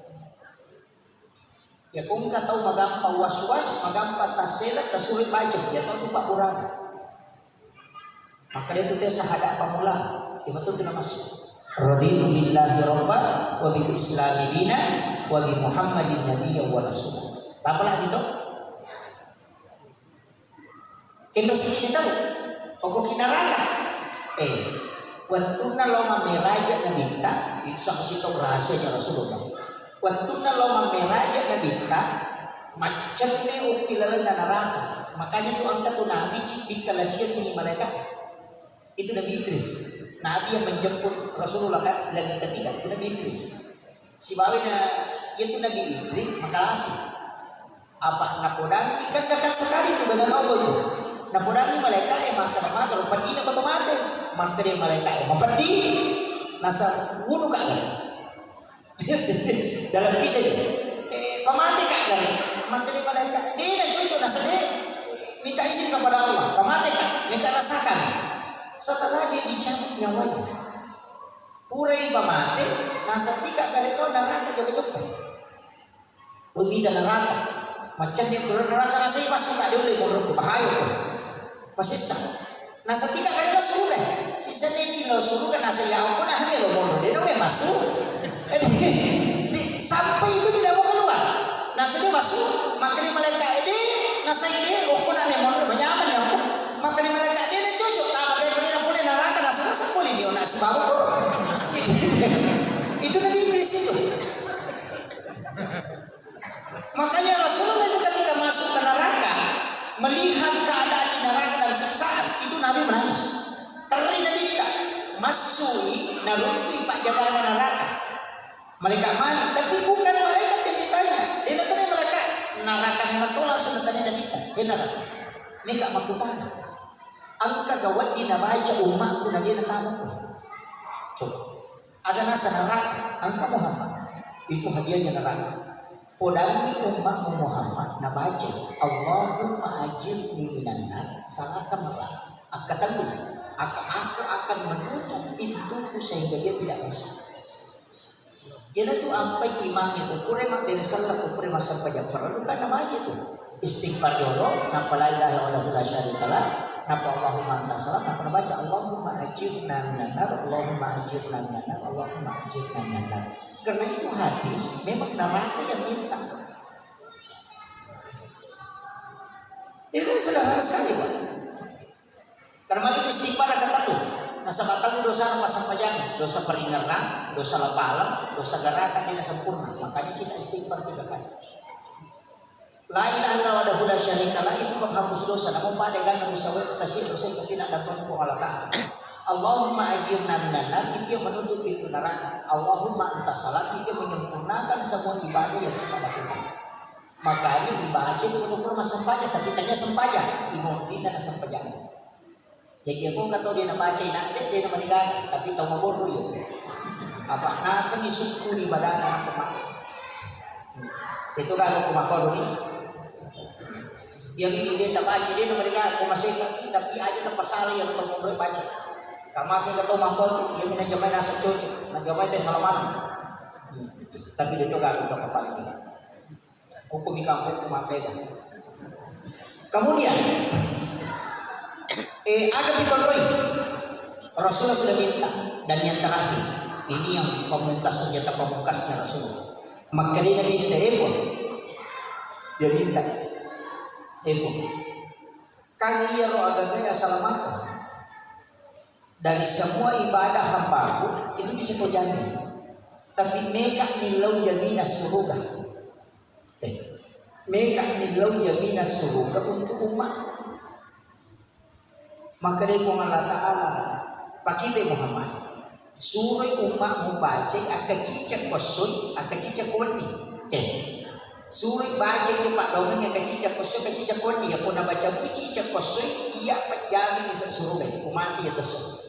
Iya kongka tau magampa was-was, magampa tassela, tasuro baca iya tau tu pabburana. Makkeda tu te sahada pamula, iya betul tu namassu. Raditu billahi rabba wa bil islami dina wa bi Muhammadin nabiyya wa rasul. Tapalak itu? Kenro sikini tau, pokokki neraka. Eh, wettunna lao mammeraja Nabitta, itu sama situ rahasianya Rasulullah. Wettunna lao mammeraja Nabitta, maccenne okki lalenna neraka. Makanya tu engka tu Nabi cibbi kalasianni malaikat. Itu Nabi Idris. Nabi yang menjemput Rasulullah kan, langit ketiga, itu Nabi Idris. Sibawa na, iya tu Nabi Idris makalasi. Apa napodangi, kan dekat sekali tu dengan Allah tu. Napodangi malaikat e, makkeda, "Maka peddina ko to mate." Makkeda malaikat e, "Mapeddi." Nasa wunu ka gare. Dalam kisah itu. Eh, pamate ka gare. Makkeda malaikat, "De na cocok nasa de. Minta izin kepada Allah. Pamate ka, meka rasakan." Setelah dia dicabut nyawanya. Purai pamate, nasa tika gare lo neraka jokka-jokka. Wemita neraka. Macam dia keluar neraka rasai masuk tak diulle menurutku bahaya tu. Masessa. Nasa tika gare lo suruga. Sisa ni lo suruga nasa ya aku nah dia lo monro dia dong masuk. Jadi, di, sampai itu tidak mau keluar. Nasa dia masuk, makanya malaikat ini nasa ini aku nah dia monro menyaman ya aku. Makanya malaikat dia cocok tak pakai dia boleh neraka nasa nasa boleh dia nak sebab itu. Itu Nabi Idris itu. Makanya Rasulullah itu ketika masuk ke neraka, melihat keadaan di neraka dan siksaan, itu Nabi menangis. Terri Nabitta, massui naruntu'i pajjagana neraka. Malaikat Malik, tapi bukan malaikat yang ditanya. Dia tanya malaikat neraka memang tolak sudah tanya Nabitta. Dia neraka. Mika makutana. Engka gawat di nabaca ummakku na dia natamu. Coba. Ada nasa neraka, engka Muhammad. Itu hadiahnya neraka. Podangi ummakmu Muhammad, nabaca, "Allahumma ajirni minan nar," salasa marra. Akkatellu, "Aka aku akan menutup pintuku sehingga dia tidak masuk." Iyanatu ampai imang itu, pura mabbere selleng, pura massempajang parellu, kan nabaca itu. Istighfar jolo, nappa la ilaha illallah la syarikalah, nappa Allahumma anta salam, nappa nabaca Allahumma ajirna minan nar, Allahumma ajirna minan nar, Allahumma ajirna minan nar. Karena itu hadis, memang neraka yang minta. Itu sederhana sekali, Pak. Karena magi istighfar katellu, nasaba tellu dosana massempajang, dosa paringerrang, dosa lapaleng, dosa garaga, dia sempurna. Makanya kita istighfar tiga kali. La ilaha illallah wahdahu la syarika lah itu penghapus dosa. Namun pada ganda musawir tasir dosa itu tidak dapat Puang Allah Ta'ala. Allahumma ajirna minan nar itu yang menutup pintu neraka. Allahumma anta salam itu yang menyempurnakan semua ibadah yang kita lakukan. Makanya dibaca itu untuk rumah sempajang, tapi tanya sempajang, imam tidak sempajang. Jadi aku nggak tahu dia nak baca, nak dia dia nama digaga, tapi tahu mau bodoh ya. Apa nasa disukku di badan aku mak. Itu kan aku makodu ni. Yang ini dia tak baca, dia nama digaga, aku masih tapi aja tak pasal yang tahu mau baca. Kamu akhirnya tahu makodu, dia minta jamai nasa cocok, nak jamai teh salah mana. Tapi dia tuh gak aku kepala ini. Hukum ikam, hukum apa itu? Kemudian, eh, ada pitoloi. Rasulullah sudah minta. Dan yang terakhir, ini yang pamungkas, senjata pamungkasnya Rasulullah. Maka dia minta, eh, pun. Dia minta, eh, pun. Kan iya roh agaganya salah makan. Dari semua ibadah hambaku itu bisa kau jamin. Tapi meka millau jaminan suruga. Eh, meka millau jaminan suruga untuk umat. Maka dia Puang Allah Ta'ala, pakitai Muhammad. Suroi umatmu bacai akka cicak kossoi, akka cicak kuwenni. Eh, Suroi bacai tu paddongeng iya kacica kosso, kacica kuwenni. Iya ko nabaca bui cica kossoi, iya pajjami bisa surugai. Ko mati iya tesso.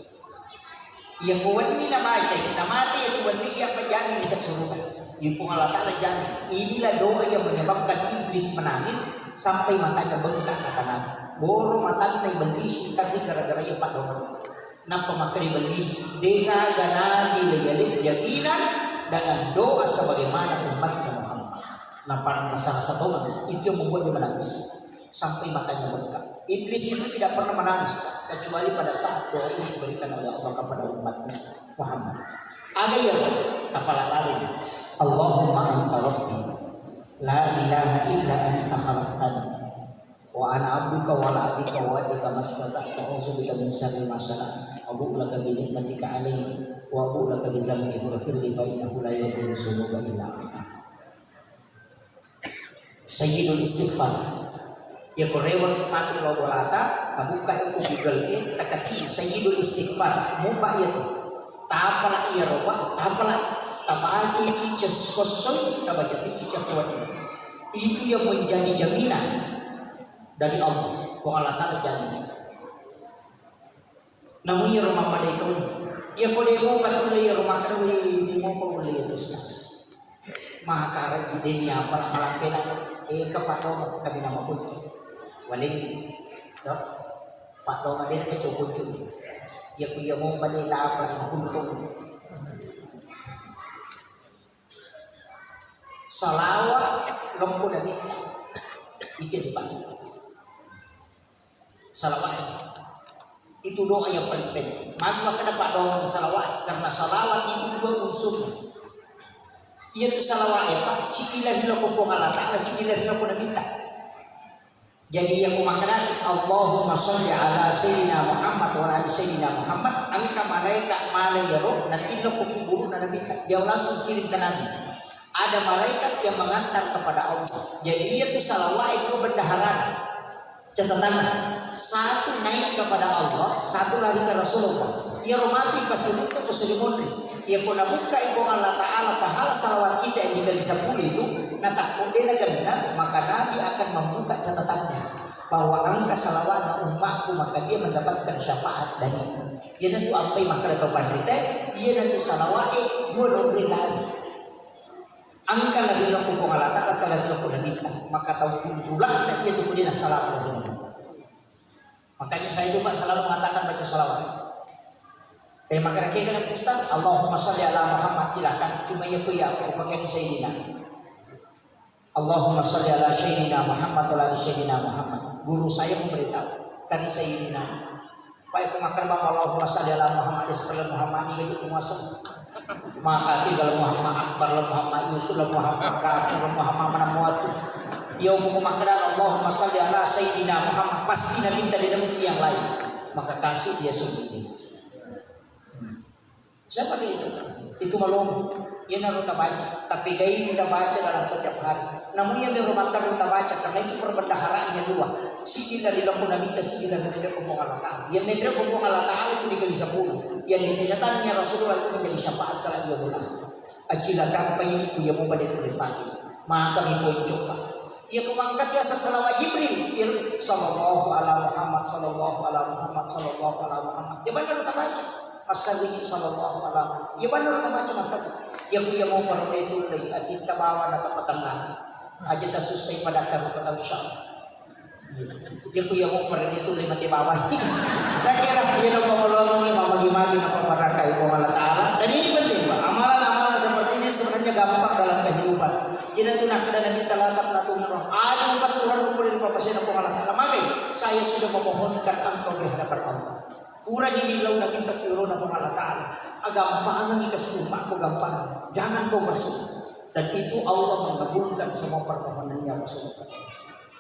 Iya ko wenni nabacai, namati iya tu wenni iya pajjami bisa surugai. Iya Puang Allah Ta'ala jamin. Inilah doa yang menyebabkan iblis menangis sampai matanya bengkak kata Nabi. Boro matanna iblis tapi gara-gara iya paddongeng. Nappa makkeda iblis, degaga nabi leyale jaminan dengan doa sebagaimana umatnya Muhammad. Nappa rasa-rasa tongeng, itu yang membuat dia menangis. Sampai matanya bengkak. Iblis itu tidak pernah menangis kecuali pada saat doa ini diberikan oleh Allah kepada umatnya Muhammad. Aga iya, tapala lalu. Allahumma anta rabbi, la ilaha illa anta khalaqtani. Wa ana abduka wa ana abdika wa abdika mastata'tu a'udzu bika min syarri ma sana'tu. Abu'u laka bi ni'matika alayya wa abu'u laka bi dzambi faghfirli fa innahu la yaghfiru dzunuba illa anta. Sayyidul istighfar. Iya ko rewang matu lao bolata, tabukka iko Google e, takati Sayyidul istighfar, muba iya tu. Tapala iya roba, tapala tabaki kices kosong, tabaca kices kuat. Itu yang menjadi jaminan dari Allah. Ko Allah Ta'ala jamin. Namu iyaro mammadai toni. Iya ko de mopa tulle iyaro makkeda, "Wih, de mopa ulle iya tu, Ustaz." Makara ji de ni apa malampe na. Eh, ke paddo kami nama kunci. Waling. Yo. Paddo de na cokunci. Iya ku iya mopa de ta apa makunci tu. Salawat lompo dan minta. Itu yang dipakai. Salawat itu doa yang paling pendek. Maka makkeda paddoangeng salawat karena salawat itu dua unsurnya. Iya tu salawat ya Pak, cili lari loko Puang Allah Ta'ala, cili lari loko Nabitta. Jadi iya ku makkedaki, "Allahumma sholli ala Sayyidina Muhammad wa ala ali Sayyidina Muhammad," engka malaikat mala iyaro, nanti loko kuburu na Nabitta. Dia langsung kirim ke Nabi. Ada malaikat yang mengantar kepada Allah. Jadi iya tu salawat itu bendaharana. Catatanna, satu naik kepada Allah, satu lari ke Rasulullah. Iyaro matu ipasiruntu ko suri munri. Iya ko nabukkai Puang Allah Ta'ala pahala salawat kita yang dikali sepuluh itu, natakko de nagenna, maka Nabi akan membuka catatannya bahwa engka salawatna ummakku, maka dia mendapatkan syafaat dariku. Iyanatu ampai makkeda tau panrita, iyanatu salawat e dua nonroi lari. Engka lari loko Puang Allah Ta'ala, engka lari loko Nabitta. Maka tau kunrulakna iya tu kudina salawat lari loko. Makanya saya juga selalu mengatakan baca salawat. Eh, maka kira Ustaz, Allahumma sholli ala Muhammad, silakan. Cuma iya ku iya, aku pakai Sayyidina. Allahumma sholli ala Sayyidina Muhammad wa ala ali Sayyidina Muhammad. Guru saya memberitahu, tadi Sayyidina. Baik, aku makan bang Allahumma sholli ala Muhammad, sekalian Muhammad ini gitu masuk. Maka tinggal Muhammad Akbar lah, Muhammad Yusuf lah, Muhammad Gafur lah, Muhammad mana muatu. Ya, aku makan Allahumma sholli ala Sayyidina Muhammad, pasti Nabi tadi ada mungkin yang lain. Maka kasih dia sendiri. Saya pakai itu. Itu malomo. Iyanaro tabaca. Tapi gaini tabaca dalam setiap hari. Namun iya mero matteru tabaca karena itu perbendaharanya dua. Sijilla ri lokko namitta, sijilla ri lokko Puang Allah Ta'ala. Iya menre ko Puang Allah Ta'ala itu dikali sepuluh. Yang ditanyatannya Rasulullah itu menjadi syafaat kalau dia bilang. Acilakappa ini ku iya mupa de' tuli pake. Maka mi ponco pa. Iya ku mangkat ya salawat Jibril. Iya, sallallahu ala Muhammad, sallallahu ala Muhammad, sallallahu ala Muhammad. Iya benar tabaca. Assalini sallallahu ala Muhammad. Iya benar tabaca mantap. Iya ku iya mupa de' tuli atitta bawa na tempat tenang. Aja tasussai pada taruh pada usaha. Iya ku iya mupa de' tuli mate bawang. Nakira iya no pangolongi mamagi-magi na pabarakai Puang Allah Ta'ala. Dan ini penting, Pak. Amalan-amalan seperti ini sebenarnya gampang dalam kehidupan. Iya tu nakkeda Nabi talata na turun roh. Ayo empat turun kulit di papasena Puang Allah Ta'ala. Maka saya sudah memohonkan engkau di hadapan Allah. Pura di lau Nabi tak turun Puang Allah Ta'ala. Agampangi kasih umatku gampang. Jangan kau bersyukur. Dan itu Allah mengabulkan semua permohonannya Rasulullah.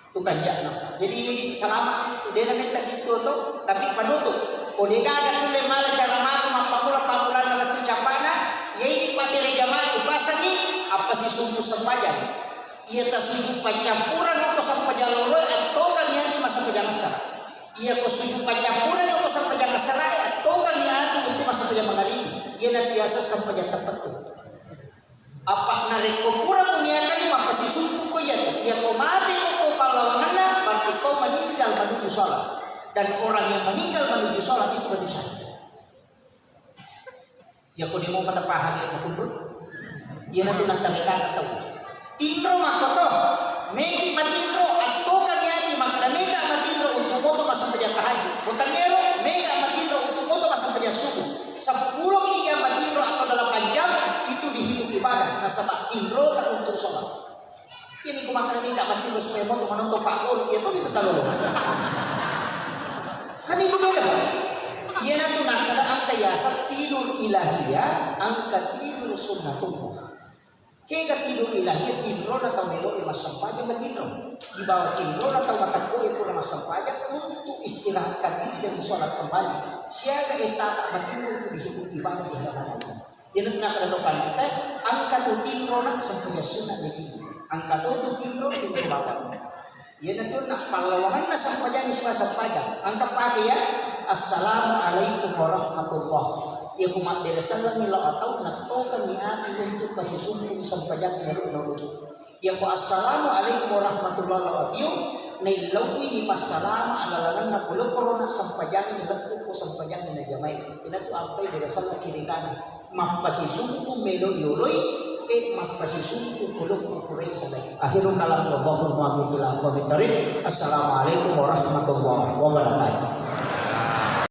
Tukang jakna. Jadi selama itu dia namanya tak gitu tuh, tapi penutup. Oh dia gak ada tuh mala cara mau apa mula pamulan waktu capana, ya ini pakai jamaah pasangi apa sih subuh sempajang. Iya tasuju paccappuran ko sempajang lolo atau kan yang masa pejang asar. Iya ko suju paccappuran ko sempajang asar atau kan yang untuk masa pejang mangaribi. Iya nanti asar sempajang tepat tuh. Apa narekko pura muniakanni mappasisumpu ko iya, iya ko mate ko, ko pallawanganna, berarti kau meninggal menuju sholat. Dan orang yang meninggal menuju sholat itu berarti syahid. Iya ko demo pada paham ya makunru. Iya nanti nanti mereka tahu. Tinro makkoto, meki matinro, atau kami hati makna meka matinro untuk moto masa pejak tahajud. Bukan nero, meka matinro untuk moto masa pejak subuh. Sepuluh ki jam matinro atau delapan jam itu dihitung ibadah. Nasaba tinro tak untuk sholat. Ini ku makna meka matinro supaya moto menonton Pak Gol, iya tuh itu talolo. Kan itu beda. Iya nanti nakada angka yasa tidur ilahiyah, angka tidur sunnatullah. Kega tidur ilahiyah, tinrona tau melo'e massempajang matinro. Ibawa tinrona tau matekko'e pura massempajang untuk istirahatkan diri dan sholat kembali. Siaga etata matinro itu dihitung ibadah di hadapan Allah. Jadi nakada to pandita, angka tu tinrona sempajang sunnah jadi. Angka to tu tinro, tinro bawang. Iyanatu na pallawangenna sempajang sibawa sempajang. Engka pake ya, "Assalamualaikum warahmatullah." Iya ku mabbere sellengngi lao atau nattokengngi ati untuk pasisumpung sempajang nalu nauluki. Iya ku, "Assalamualaikum warahmatullah," lao abiu, naillauwi ni passalama alalangenna pole korona sempajang lettu ko sempajang najamai. Inatu ampai bere selleng kiri kanan. Mappasisumpu melo yoloi, e mappasisumpu pulukku kurai salai. Akhirul kalam, wallahul muwaffiq ila aqwamit thariq. Assalamualaikum warahmatullahi wabarakatuh.